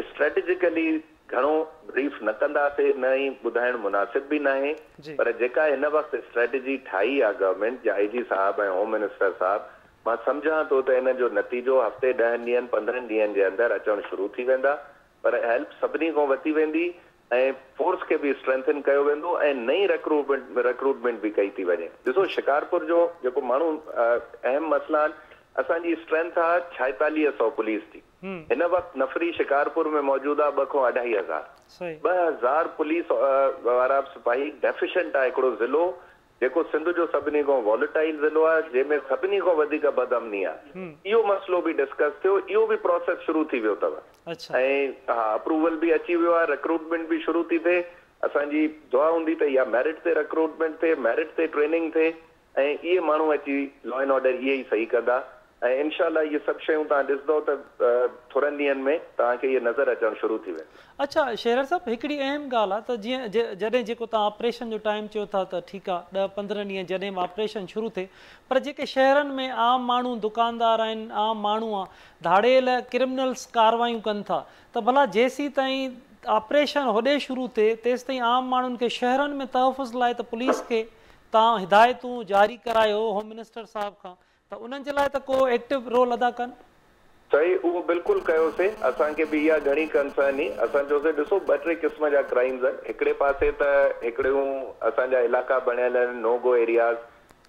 F: اسٽريٽجڪلي گهڻو بريف نه ڪنداسين نه ئي ٻڌائڻ مناسب به ناهي پر جيڪا هن وقت اسٽريٽجي ٺاهي آ گورنمينٽ جا آئي جي صاحب ۽ هوم منسٽر صاحب مان سمجهان ٿو ته ان جو نتيجو هفتي ڏهن ڏينهن 15 ڏينهن جي اندر اچڻ شروع ٿي ويندا پر هيلپ سڀني کان ورتي ويندي ۽ فورس کي به اسٽرينٿن ڪيو ويندو ۽ نئين رڪروٽمينٽ به ڪئي ٿي وڃي. ڏسو شڪارپور جو جيڪو ماڻهو اهم مسئلا آهن اسان جي اسٽرينٿ آ 46 سئو پوليس جي هن وقت نفري شڪارپور ۾ موجود آ 2 کان اڍائي هزار 2000 پوليس وارا سپاهي ڊيفيشنٽ آ هڪڙو ضلعو جيڪو سنڌ جو سڀني کان واليٽائل ضلعو آهي، جنهن ۾ سڀني کان وڌيڪ بدامني آهي، اهو مسئلو به ڊسڪس ٿيو، اهو به پراسيس شروع ٿي ويو اٿو ۽ ها اپروول به اچي ويو آهي، رڪروٽمينٽ به شروع ٿي ٿئي، اسان جي دعا هوندي ته اها ميرٽ تي رڪروٽمينٽ ٿئي، ميرٽ تي ٽريننگ ٿئي ۽ اهي ماڻهو اچي لا اينڊ آرڊر اهي ئي صحيح ڪندا ۽ انشاء الله اهي سڀ شيون توهان ڏسندؤ ته ٿورن ڏينهن ۾ توهان کي اهي نظر اچڻ شروع ٿي وينديون.
A: اڇا شهريار صاحب هڪڙي اهم ڳالهه آ ته جيئن جڏهن جيڪو توهان آپريشن جو ٽائيم چيو ٿا ته ٺيڪ آ 10 15 ڏينهن جڏهن به آپريشن شروع ٿئي پر جيڪي شهرن ۾ عام ماڻهو دڪاندار آهن عام ماڻهو آ ڌاڙيل ڪرمنلز ڪاروايون ڪن ٿا ته ڀلا جيسيتائين آپريشن هوڏي شروع ٿئي تيستائين عام ماڻهن کي شهرن ۾ تحفظ لاء ته پوليس کي توهان هدايتون جاري ڪرايو هوم منسٽر صاحب کان ته انهن جي لاء ته ڪو ايڪٽو رول ادا ڪن.
F: سائين اهو بلڪل ڪيوسين اسان کي به اها گهڻي ڪنسرن هئي اسان چيوسين ڏسو ٻه ٽي قسم جا ڪرائيمز آهن هڪڙي پاسي ته هڪڙيون اسان جا علائقا بڻيل آهن نو گو ايرياز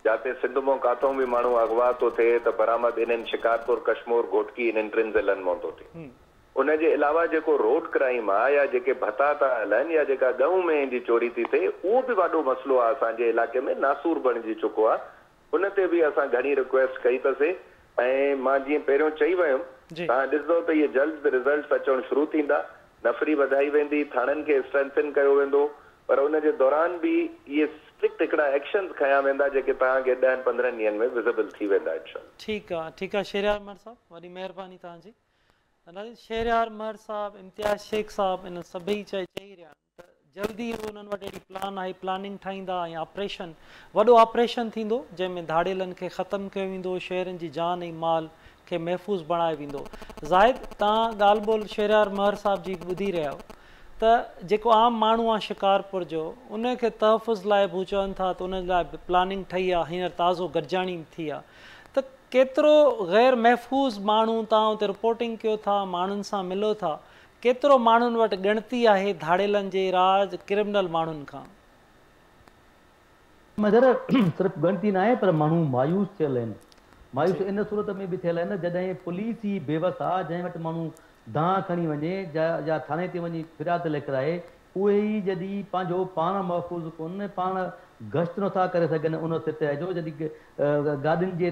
F: جاتي سنڌ مون ڪاٿئون به ماڻهو اغوا ٿو ٿئي ته برآمد انهن شڪارپور ڪشمور گهوٽڪي انهن ٽن ضلعن مون ٿو ٿئي ان جي علاوه جيڪو روڊ ڪرائيم آ يا جيڪي ڀتا ٿا هلن يا جيڪا ڳئون مينهن جي چوري ٿي ٿئي اهو به وڏو مسئلو آ اسان جي علائقي ۾ ناسور بڻجي چڪو آ ان تي به اسان گهڻي رڪويسٽ ڪئي ته سي ۽ مان جيئن پهريون چئي ويم توهان ڏسندو ته اهي جلد رزلٽس اچڻ شروع ٿيندا، نفري وڌائي ويندي، ٿاڻن کي اسٽرينٿن ڪيو ويندو پر ان جي دوران به اهي اسٽرڪٽ هڪڙا ايڪشنز کنيا ويندا جيڪي توهان کي ڏهن 15 ڏينهن ۾ وزيبل ٿي ويندا انشاء الله.
A: ٺيڪ آ ٺيڪ آ شهريار مهر صاحب وڏي مهرباني توهان جي. ناظرين شهريار مهر صاحب امتياز شيخ صاحب انهن سڀئي چئي رهيا آهن ته جلد ئي انهن وٽ اهڙي پلان آهي پلاننگ ٺاهيندا ۽ آپريشن وڏو آپريشن ٿيندو جنهن ۾ ڌاڙيلن کي ختم ڪيو ويندو شهرين جي جان ۽ مال کي محفوظ بڻايو ويندو زاهد توهان ڳالهه ٻولهه شهريار مهر صاحب جي ٻڌي رهيا آهيو ته جيڪو عام ماڻهو آهي شڪارپور جو ان کي تحفظ لاء به هو چون ٿا ته ان لاء به پلاننگ ٺهي آهي هينئر تازو گڏجاڻي به ٿي آهي ته ڪيترو غير محفوظ ماڻهو توهان اتي رپورٽنگ ڪيو ٿا ماڻهن سان ملو ٿا ڪيترو ماڻهن وٽ ڳڻتي آهي ڌاڙيلن جي راڄ ڪرمنل ماڻهن کان.
B: مگر صرف ڳڻتي ناهي پر ماڻهو مايوس ٿيل آهن. مايوس ان صورت ۾ به ٿيل آهن جڏهن پوليس ئي بيوس آ جنهن وٽ ماڻهو دانهن کڻي وڃي يا ٿاڻي تي وڃي فرياد لکرائي اهي ئي جڏهن پنهنجو پاڻ محفوظ ڪونهن پاڻ گشت نٿا ڪري سگهن ان سطح جو جڏهن گاڏين جي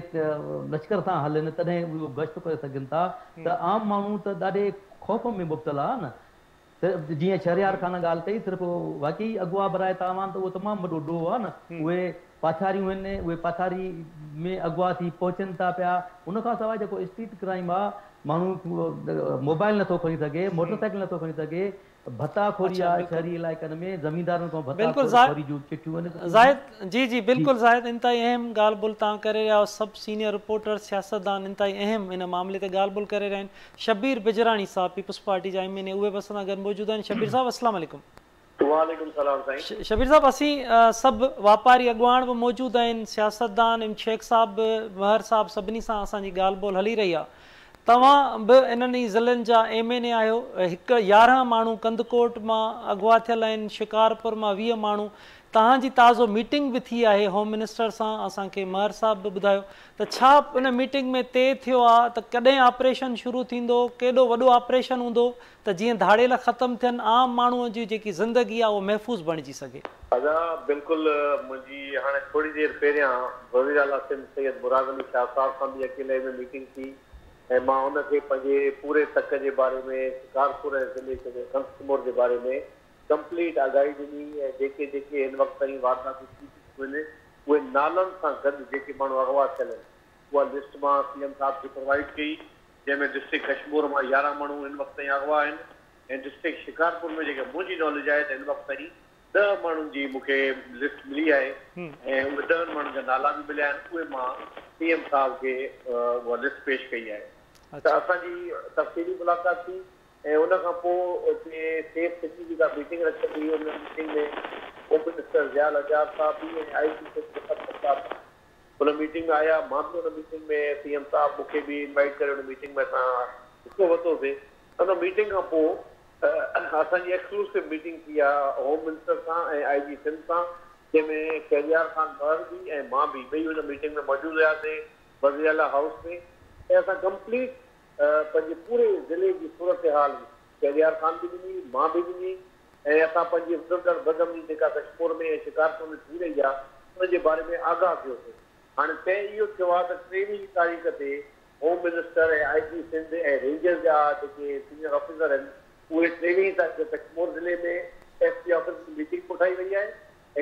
B: لشڪر سان هلن تڏهن اهو گشت ڪري سگهن ٿا ته عام ماڻهو ته ڏاڍي خوف ۾ مبتلا آهي نه جيئن شهريار خان ڳالهه ڪئي صرف واقعي اغوا براء تاوان ته اهو تمام وڏو ڏوهه آهي نه اهي پاٿاريون آهن اهي پاٿاري ۾ اغوا ٿي پهچن ٿا پيا ان کان سواء جيڪو اسٽريٽ ڪرائيم آهي ماڻهو موبائل نٿو کڻي سگهي موٽر سائيڪل نٿو کڻي سگهي ڀتا خوري آ شهري علائقن ۾ زميندارن کان ڀتا خوري جون چٺيون
A: آهن. زاهد جي جي بلڪل زاهد انتهائي اهم ڳالهه ٻولهه توهان ڪري رهيا آهيو سڀ سينيئر رپورٽر سياستدان انتهائي اهم ان معاملي تي ڳالهه ٻولهه ڪري رهيا آهن شبير بجراڻي صاحب پيپلز پارٽي جا ايم اين اي اهي به اسان سان گڏ موجود آهن شبير صاحب السلام عليڪم.
G: وعليڪم السلام سائين.
A: شبير صاحب اسين سڀ واپاري اڳواڻ به موجود آهن سياستدان ايم شيخ صاحب به مهر صاحب سڀني سان اسان جي ڳالهه ٻولهه هلي رهي آهي توهان به انهن ئي ضلعن جا ايم اين اي آهيو. هڪ 11 ماڻهو ڪنڌڪوٽ مان اغوا ٿيل آهن، شڪارپور مان 20 ماڻهو. توهان جي تازو ميٽنگ به ٿي آهي هوم منسٽر سان، اسان کي مهر صاحب به ٻڌايو ته ڇا ان ميٽنگ ۾ طئي ٿيو آ ته ڪڏهن آپريشن شروع ٿيندو، ڪيڏو وڏو آپريشن هوندو ته جيئن ڌاڙيل ختم ٿين، عام ماڻهو جي جيڪي زندگي آ اهو محفوظ بڻجي سگهي.
G: ادا بلڪل منهنجي هاڻي ٿوري دير پهريان وزير اعليٰ سنڌ سيد مراد علي شاهه صاحب سان به اڪيلائي ۾ ميٽنگ ٿي ۽ مان ان کي پنهنجي پوري تڪ جي باري ۾ شڪارپور ۽ ضلعي ڪشمور جي باري ۾ ڪمپليٽ آگاهي ڏني ۽ جيڪي جيڪي هن وقت تائين وارداتون ٿي چڪيون آهن اهي نالن سان گڏ جيڪي ماڻهو اغوا ٿيل آهن اها لسٽ مان سي ايم صاحب کي پرووائيڊ ڪئي جنهن ۾ ڊسٽرڪٽ ڪشمور مان 11 ماڻهو هن وقت تائين اغوا آهن ۽ ڊسٽرڪٽ شڪارپور ۾ جيڪا منهنجي ناليج آهي ته هن وقت تائين 10 ماڻهن جي مون کي لسٽ ملي آهي ۽ اهي 10 ماڻهن جا نالا به مليا آهن، اهي مان سي ايم صاحب کي اها لسٽ پيش ڪئي آهي ته اسان جي تفصيلي ملاقات ٿي ۽ ان کان پوء اتي سيف سٽي جي ڪا ميٽنگ رکيل هئي، ان meeting ۾ home minister Zia Lanjar صاحب به ۽ آء جي سنڌ ظفر ستار به ان ميٽنگ ۾ آيا، مان به ان ميٽنگ ۾ سي ايم صاحب مون کي به انوائيٽ ڪري ان ميٽنگ ۾ اسان حصو ورتوسي. ان ميٽنگ کان پوء اسان جي ايڪسڪلوسو ميٽنگ ٿي آ هوم منسٽر سان ۽ آء جي سنڌ سان جنهن ۾ شهريار خان مهر به ۽ مان به ٻئي ان ميٽنگ ۾ موجود هياسين وزير اعليٰ هائوس ۾ ۽ اسان ڪمپليٽ پنهنجي پوري ضلعي جي صورتحال شهريار خان به ڏني مان به ڏني ۽ اسان پنهنجي وڌندڙ بدامني جيڪا ڪشمور ۾ ۽ شڪارپور ۾ ٿي رهي آ ان جي باري ۾ آگاهه ڪيوسين هاڻي طئي اهو ٿيو آ ته 23 تاريخ تي هوم منسٽر ۽ آء جي سنڌ ۽ رينجرز جا جيڪي سينيئر آفيسر آهن اهي 23 تاريخ ڪشمور ضلعي ۾ ايس پي آفيس ۾ ميٽنگ ڪوٺائي وئي آهي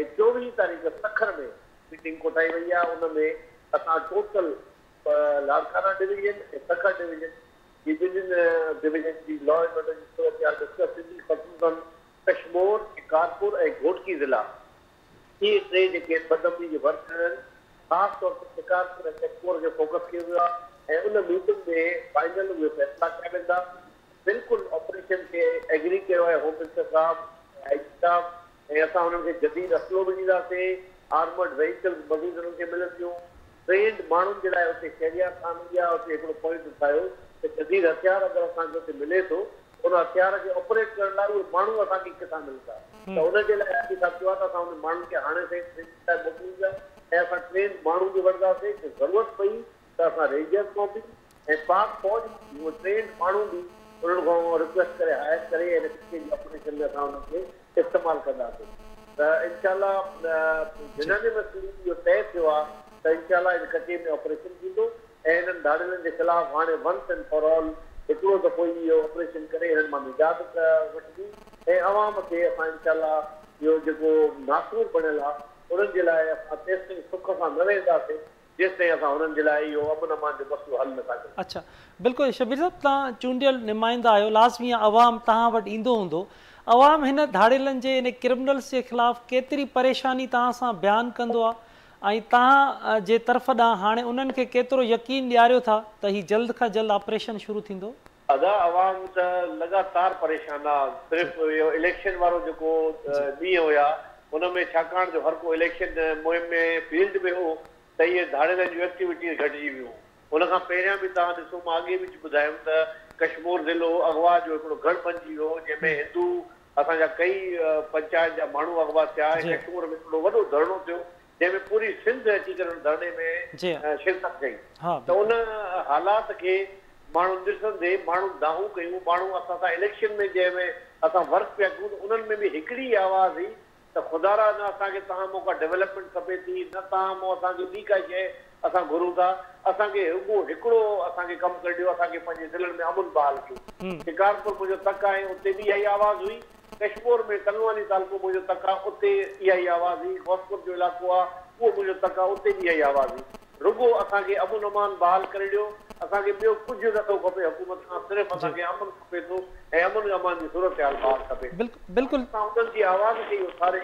G: ۽ 24 تاريخ سکر ۾ ميٽنگ ڪوٺائي وئي آهي ان ۾ اسان total Larkana division ۽ Sukkur division جي ٻنهين ڊويزن جي لا اينڊ آرڊر جي صورتحال ڊسڪس ٿيندي خصوصن ڪشمور، شڪارپور ۽ گهوٽڪي ضلعا اهي ٽي جيڪي بدامني جي ور چڙهيل آهن، خاص طور تي شڪارپور ۽ ڪشمور کي فوڪس ڪيو ويو آهي ۽ ان ميٽنگ ۾ فائنل اهي فيصلا ڪيا ويندا. بلڪل آپريشن کي ايگري ڪيو آهي هوم منسٽر صاحب ۽ آء جي صاحب ۽ اسان انهن کي جديد اسلحو به ڏينداسين، آرمرڊ وهيڪلز مزيد انهن کي ملنديون، ٽرينڊ ماڻهن جي لاء اتي شهريار خان اها اتي هڪڙو پوائنٽ اٿايو ته جديد هٿيار اگر اسان کي اتي ملي ٿو ان هٿيار کي آپريٽ ڪرڻ لاء اهي ماڻهو اسان کي ڪٿان ملندا ته ان جي لاء آء جي صاحب چيو آهي ته اسان انهن ماڻهن کي هاڻي سان ئي ٽريننگ لاء موڪليون پيا ۽ اسان ٽرينڊ ماڻهو به وٺنداسين جي ضرورت پئي ته اسان رينجرز مان به ۽ پاڪ فوج مان به اهي ٽرينڊ ماڻهو به انهن کان رڪويسٽ ڪري هائر ڪري ۽ ان جي آپريشن ۾ اسان انهن کي استعمال ڪنداسين ته انشاء الله يونانيمسلي اهو طئي ٿيو آهي ته انشاء الله ان ڪچي ۾ آپريشن ٿيندو ۽ انهن ڌاڙيلن جي خلاف هاڻي ونس اينڊ فار آل هڪڙو دفعو ئي اهو آپريشن ڪري انهن مان نجات وٺبي ۽ عوام کي اسان انشاء الله اهو جيڪو ناسور بڻيل آ انهن جي لاء اسان تيستائين سک سان نه ويهنداسين جيستائين اسان انهن جي لاء اهو امن امان جو مسئلو حل نه ٿا ڪريون.
A: اڇا بلڪل شبير صاحب توهان چونڊيل نمائندا آهيو لازمي آ عوام توهان وٽ ايندو هوندو عوام هن ڌاڙيلن جي ان ڪرمنلز جي خلاف ڪيتري پريشاني توهان سان بيان ڪندو آ ۽ توهان جي طرف ڏانهن هاڻي انهن کي ڪيترو يقين ڏياريو ٿا ته هي جلد کان جلد آپريشن شروع ٿيندو؟
G: ادا عوام ته لڳاتار پريشان آ صرف اهو اليڪشن وارو جيڪو ڏينهن هيا ان ۾ ڇاڪاڻ جو هر ڪو اليڪشن مهم ۾ فيلڊ ۾ هو ته اهي ڌاڙيلن جون ايڪٽيوٽيز گهٽجي ويون ان کان پهريان به توهان ڏسو مان اڳي به ٻڌايم ته ڪشمور ضلعو اغوا جو هڪڙو گڙهه بنجي ويو جنهن ۾ هندو اسان جا ڪئي پنچائت جا ماڻهو اغوا ٿيا ۽ ڪشمور ۾ هڪڙو وڏو ڌرڻو ٿيو جنهن ۾ پوري سنڌ اچي ڪري ان ڌرڻي ۾ شرڪت ڪئي ته ان حالات کي ماڻهن ڏسندي ماڻهن دانهون ڪيون ماڻهو اسان سان اليڪشن ۾ جنهن ۾ اسان ورڪ پيا ڪيون ته انهن ۾ به هڪڙي ئي آواز هئي ته خدارا نه اسان کي توهان مون ڪا ڊولپمينٽ کپي ٿي نه توهان مون اسان کي ٻي ڪا شيء اسان گهرون ٿا اسان کي رڳو هڪڙو اسان کي ڪم ڪري ڏيو اسان کي پنهنجي ضلعن ۾ امن بحال ڪيو شڪارپور منهنجو تڪ آهي اتي به اها ئي آواز هئي ڪشمور ۾ ڪلواني تعلقو منهنجو تڪ آهي اتي اها ئي آواز هئي غوثپور جو علائقو آهي اهو منهنجو تڪ آهي اتي به اها ئي آواز هئي رڳو اسان کي امن امان بحال ڪري ڏيو، اسان کي ٻيو ڪجهه نه ٿو کپي حڪومت کان، صرف اسان کي امن کپي ٿو ۽ امن امان جي صورتحال بحال کپي.
A: بلڪل.
G: اسان انهن جي آواز کي ئي اٿاري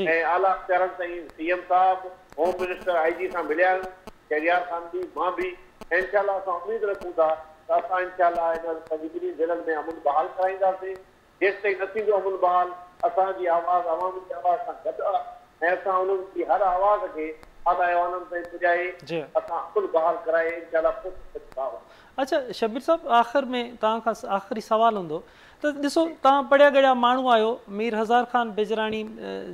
G: ۽ اعليٰ اختيارن تائين سي ايم صاحب، هوم منسٽر، آء جي سان مليا آهيون، شهريار خان به، مان به ۽ انشاء الله اسان اميد رکون ٿا ته اسان انشاء الله هن پنهنجي ٻنهي ضلعن ۾ امن بحال ڪرائينداسين. جيستائين نه ٿيندو امن بحال، اسان جي آواز عوام جي آواز سان گڏ آ ۽ اسان انهن جي هر آواز کي اعليٰ ايوانن تائين پڄائي اسان امن بحال ڪرائي انشاء الله پوء ٿا وڃون.
A: اڇا شبير صاحب آخر ۾ توهان کان آخري سوال هوندو ته ڏسو توهان پڙهيا ڳڙهيا ماڻهو آهيو مير هزار خان بجراڻي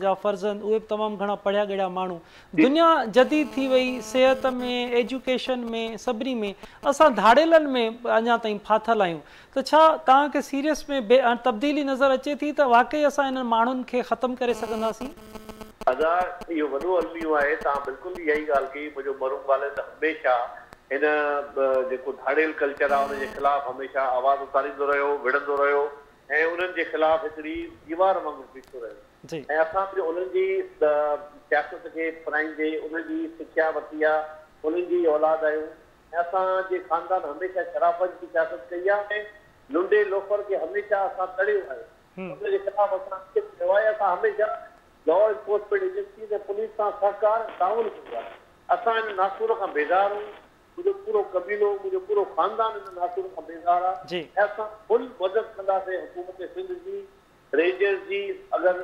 A: جا فرزند اهي به تمام گهڻا پڙهيا ڳڙهيا ماڻهو دنيا جديد ٿي وئي صحت ۾ ايجوڪيشن ۾ سڀني ۾ اسان ڌاڙيلن ۾ اڃا تائين ڦاٿل آهيون ته ڇا توهان کي سيريس ۾ به تبديلي نظر اچي ٿي ته واقعي اسان انهن ماڻهن کي ختم ڪري سگهنداسين؟
G: ادا اهو وڏو الميو آهي توهان بلڪل اها ئي ڳالهه ڪئي منهنجو مرحوم والد هميشه هن جيڪو ڌاڙيل ڪلچر آهي ان جي خلاف هميشه آواز اٿاريندو رهيو وڙهندو رهيو ۽ انهن جي خلاف هڪڙي ديوار وانگر بيٺو رهيو ۽ اسان به انهن جي سياست کي پرائيندي انهن جي سکيا ورتي آهي انهن جي ئي اولاد آهيون ۽ اسان جي خاندان هميشه شرافت جي سياست ڪئي آهي ۽ لنڊي لوفر کي هميشه اسان تڙيو آهي ان جي خلاف اسان ايڪٽو رهيو آهي اسان هميشه لا انفورسمينٽ ايجنسيز ۽ پوليس سان سهڪار ۽ تعاون ڪندو آهي. اسان ان ناسور کان بيزار آهيون. منهنجو پورو قبيلو، منهنجو پورو خاندان ان ناسور کان بيزار آهي ۽ اسان فل مدد ڪنداسين حڪومت سنڌ جي، رينجرز جي، اگر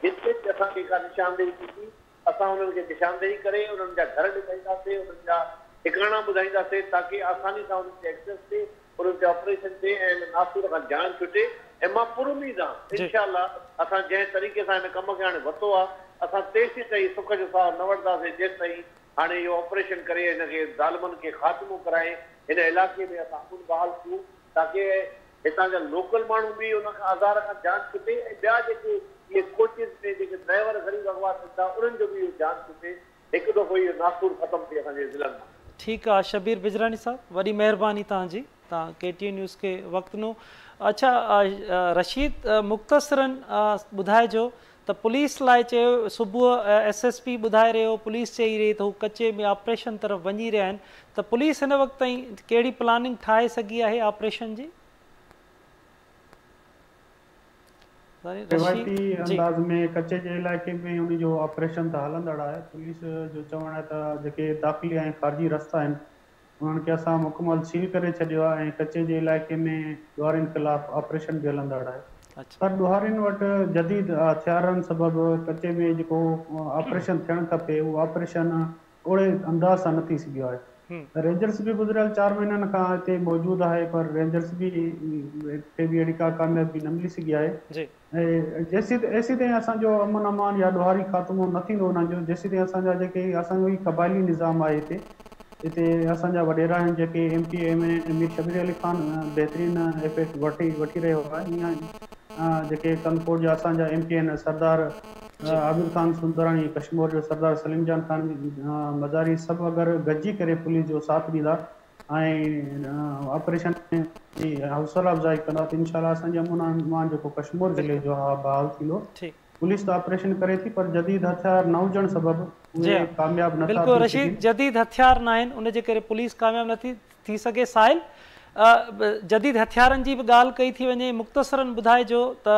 G: جتي به اسان کي ڪا نشاندهي ٿيندي اسان انهن کي نشاندهي ڪري انهن جا گهر ڏيکارينداسين، انهن جا ٺڪاڻا ٻڌائينداسين تاڪه آساني سان انهن تي ايڪسيس ٿئي، انهن تي آپريشن ٿئي ۽ ان ناسور کان جان ڇٽي ۽ مان پراميد آهيان انشاء الله اسان جنهن طريقي سان هن ڪم کي هاڻي ورتو آهي اسان تيسين تائين سک جو ساهه نه وٺنداسين جيستائين هاڻي اهو آپريشن ڪري هن کي ظالمن کي خاتمو ڪرائي هن علائقي ۾ اسان امن بحال ڪيون تاڪه هتان جا لوڪل ماڻهو به ان آزار کان جان ڇٽي ۽ ٻيا جيڪي اهي ڪوچز ۾ جيڪي ڊرائيور غريب اغوا ٿين ٿا انهن جو به اهو جان ڇٽي هڪ دفعو اهو ناسور ختم ٿئي اسان جي ضلعن مان.
A: ٺيڪ آ شبير بجراڻي صاحب وڏي مهرباني توهان جي توهان ڪي ٽي اين نيوز کي وقت ڏنو اڇا رشيد مختصرن ٻڌائجو ته پوليس لاء چيو صبح ايس ايس پي ٻڌائي رهيو هو پوليس چئي رهي ته هو ڪچي ۾ آپريشن طرف وڃي رهيا آهن ته پوليس هن وقت تائين ڪهڙي پلاننگ ٺاهي سگهي آهي آپريشن جي؟
D: روايتي انداز ۾ ڪچي جي علائقي ۾ ان جو آپريشن ته هلندڙ آهي پوليس جو چوڻ آهي ته جيڪي داخلي ۽ خارجي رستا آهن انهن کي اسان مڪمل سيل ڪري ڇڏيو آهي ۽ ڪچي جي علائقي ۾ ڏوهارين خلاف آپريشن به هلندڙ آهي پر ڏوهارين وٽ جديد هٿيارن سبب ڪچي ۾ جيڪو آپريشن ٿيڻ کپي اهو آپريشن اوڙي انداز سان نه ٿي سگهيو آهي. رينجرز به گذريل چار مهينن کان هتي موجود آهي پر رينجرز به کي به اهڙي ڪا ڪاميابي نه ملي سگهي آهي ۽ جيسين ايسيتائين اسان جو امن امان يا ڏوهاري خاتمو نه ٿيندو انهن جو جيسيتائين اسان جا جيڪي اسان جو هي قبائلي نظام آهي هتي هتي اسان جا وڏيرا آهن جيڪي M P M N A Mir Shabbir Ali Khan بهترين ايفرٽ وٺي وٺي رهيو آهي ائين جيڪي ڪنڌڪوٽ جا اسان جا ايم پي اين سردار عابد خان سندراڻي، ڪشمور جو سردار سليم جان خان مزاري سڀ اگر گڏجي ڪري پوليس جو ساٿ ڏيندا ۽ آپريشن جي حوصلا افزائي ڪندا ته انشاء الله اسان جي امن امان جيڪو ڪشمور ضلعي جو آهي بحال ٿيندو. پوليس ته آپريشن ڪري ٿي پر جديد هٿيار نه هجڻ سبب اهي ڪامياب نه ٿا
A: بلڪل
D: ٿي
A: رشيد
D: سگهن.
A: جديد هٿيار ناهن ان جي ڪري پوليس ڪامياب نه ٿي ٿي سگهي ساحل جديد هٿيارن جي به ڳالهه ڪئي ٿي وڃي مختصرن ٻڌائجو ته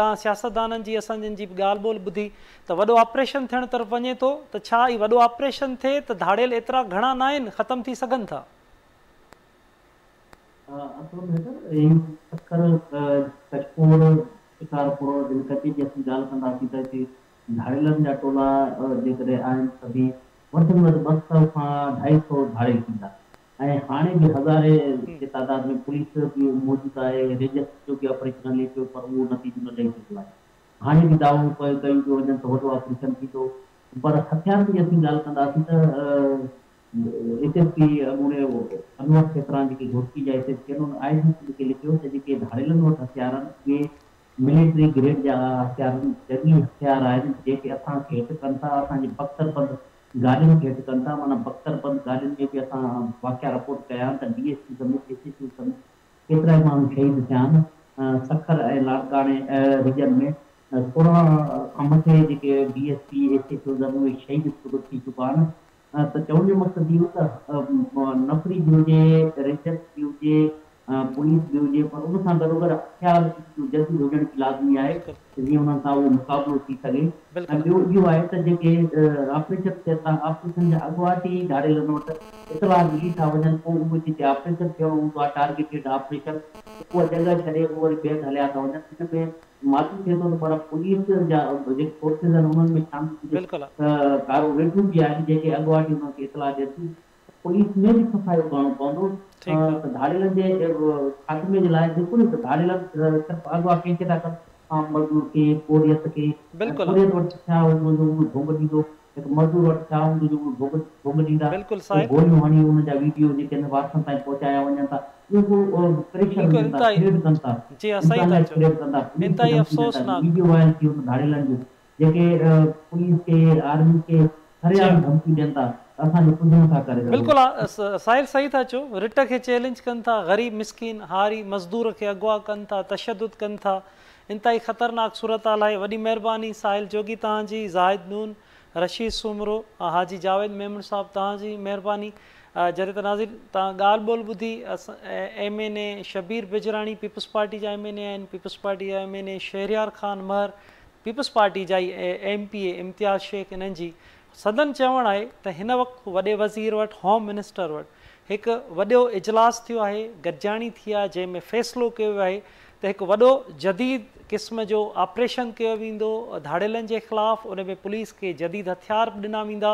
A: توهان سياستدانن جي اسان جن جي به ڳالهه ٻولهه ٻڌي ته وڏو آپريشن ٿيڻ طرف وڃي ٿو ته ڇا هي وڏو آپريشن ٿئي ته ڌاڙيل ايترا گهڻا ناهن ختم ٿي سگهن ٿا.
B: اصل ۾ ته هي سکر، ڪشمور، شڪارپور جن ڪچي جي اسين ڳالهه ڪنداسين ته هتي ڌاڙيلن جا ٽولا جيڪڏهن آهن ته به وڌ ۾ وڌ 200 کان 250 ڌاڙيل ٿيندا ۽ هاڻي به هزارين جي تعداد ۾ پوليس به موجود آهي، رينجرز جو به آپريشن هلي پيو پر اهو نتيجو نه ڏئي سگهيو آهي. هاڻي به دعوائون ڪيون پيون وڃن ته وڏو آپريشن ٿيندو پر هٿيارن جي اسين ڳالهه ڪنداسين ته ايس ايس پي اڳوڻي انور کيتران جيڪي گهوٽڪي جا ايس ايس پي آهن انهن آء جي سنڌ کي لکيو ته جيڪي ڌاڙيلن وٽ هٿيار آهن اهي ملٽري گريڊ جا هٿيار جنگي هٿيار آهن جيڪي اسان کي هٽ ڪن ٿا اسان جي بڪتر بند گاڏين کي هٽ ڪن ٿا معنيٰ بڪتر بند گاڏين ۾ به اسان واقعا رپورٽ ڪيا آهن ته ڊي ايس پي سميت ايس ايچ او سميت ڪيترائي ماڻهو شهيد ٿيا آهن سکر ۽ لاڙڪاڻي ريجن ۾ 16 کان مٿي جيڪي D S P S H Os آهن اهي شهيد ٿي چڪا آهن ته چوڻ جو مقصد اهو ته نفري به هجي، رينجرز به هجي، پوليس به هجي پر ان سان گڏوگڏ هٿيار جو جديد هجڻ به لازمي آهي ته جيئن انهن سان اهو مقابلو ٿي سگهي ۽ ٻيو اهو آهي ته جيڪي آپريشن ٿين ٿا آپريشن جا اڳواٽ ئي ڌاڙيلن وٽ اطلاع ملي ٿا وڃن پوء اهو جتي آپريشن ٿيڻو هوندو آهي ٽارگيٽيڊ آپريشن اها جڳهه ڇڏي اهي وري ٻئي هنڌ هليا ٿا وڃن ان ۾ معلوم ٿئي ٿو ته پر پوليس جا جيڪي فورسز آهن انهن ۾ شامل ڪجهه ڪارو رڍون به آهن جيڪي اڳواٽ ئي انهن کي اطلاع ڏين ٿيون ته پوليس ۾ به صفايو ڪرڻو پوندو ته ڌاڙيلن جي خاتمي جي لاء جيڪو ته ڌاڙيلن صرف اغوا ڪنهن کي ٿا ڪن عام مزدور کي پورهيت کي ۽ پورهيت وٽ ڇا هوندو جو اهو ڀوڳ ڏيندو هڪ مزدور وٽ ڇا هوندو جو اهي ڀوڳ ڀوڳ ڏيندا، پوء گوليون هڻي انهن جا ويڊيو جيڪي آهن وارثن تائين پهچايا وڃن ٿا، اهو هڪڙو پريشر وجهن ٿا، ٿريٽ ڪن ٿا، انسان لاء ٿريٽ ڪن ٿا، پوليس کي ڌمڪي ڏين ٿا، ويڊيو وائرل ٿي ويو ته ڌاڙيلن جو جيڪي پوليس کي آرمي کي سرعام ڌمڪيون ڏين ٿا ته اسان جو ڪجهه نه ٿا ڪري سگهو.
A: بلڪل ساحل صحيح ٿا چئو، رٽ کي چئلينج ڪن ٿا، غريب مسڪين هاري مزدور کي اغوا ڪن ٿا، تشدد ڪن ٿا، انتهائي خطرناڪ صورتحال آهي وڏي مهرباني ساحل جوڳي توهان جي زاهد نون رشيد سومرو حاجي جاويد ميمڻ صاحب توهان جي مهرباني جڏهن ته ناظرين توهان ڳالهه ٻولهه ٻڌي M N A Shabbir Bijrani peoples party جا ايم اين اي آهن پيپلز پارٽي جا M N A Shehryar Khan Mahar peoples party جا ئي ايم پي اي امتياز شيخ انهن جي سندن چوڻ آهي ته هن وقت وڏي وزير وٽ هوم منسٽر وٽ هڪ وڏو اجلاس ٿيو آهي، گڏجاڻي ٿي آهي جنهن ۾ فيصلو ڪيو ويو آهي ته هڪ وڏو جديد قسم جو آپريشن ڪيو ويندو ڌاڙيلن جي خلاف ان ۾ پوليس کي جديد هٿيار به ڏنا ويندا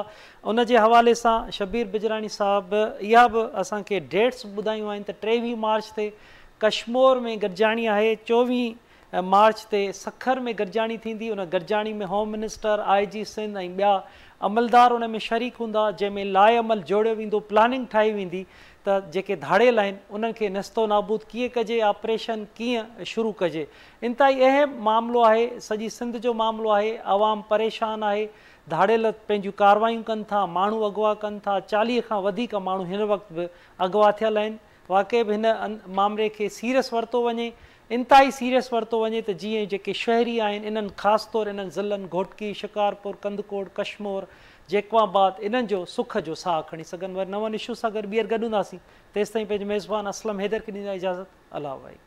A: ان جي حوالي سان شبير بجراڻي صاحب اها به اسان کي ڊيٽس ٻڌايون آهن ته 23 مارچ تي ڪشمور ۾ گڏجاڻي آهي 24 مارچ تي سکر ۾ گڏجاڻي ٿيندي، ان گڏجاڻي ۾ هوم منسٽر، آء جي سنڌ ۽ ٻيا عملدار ان ۾ شريڪ هوندا، جنهن ۾ لائحه عمل جوڙيو ويندو، پلاننگ ٺاهي ويندي ته جيڪي ڌاڙيل آهن انهن کي نيست و نابود ڪيئن ڪجي، آپريشن ڪيئن شروع ڪجي. انتهائي اهم معاملو آهي، سڄي سنڌ جو معاملو آهي، عوام پريشان آهي، ڌاڙيل پنهنجون ڪاروايون ڪن ٿا، ماڻهو اغوا ڪن ٿا، 40 کان وڌيڪ ماڻهو هن وقت به اغوا ٿيل آهن، واقعي به هن مامري کي سيريس ورتو وڃي، انتهائي سيريس ورتو وڃي ته جيئن جيڪي شهري آهن انهن خاص طور انهن ضلعن گهوٽڪي، شڪارپور، ڪنڌڪوٽ، ڪشمور، جيڪب آباد انهن جو سک جو ساهه کڻي سگهن وري نون اشوز سان گڏ ٻيهر گڏ هونداسين تيستائين پنهنجي ميزبان اسلم حيدر کي ڏيندا اجازت الله واهي.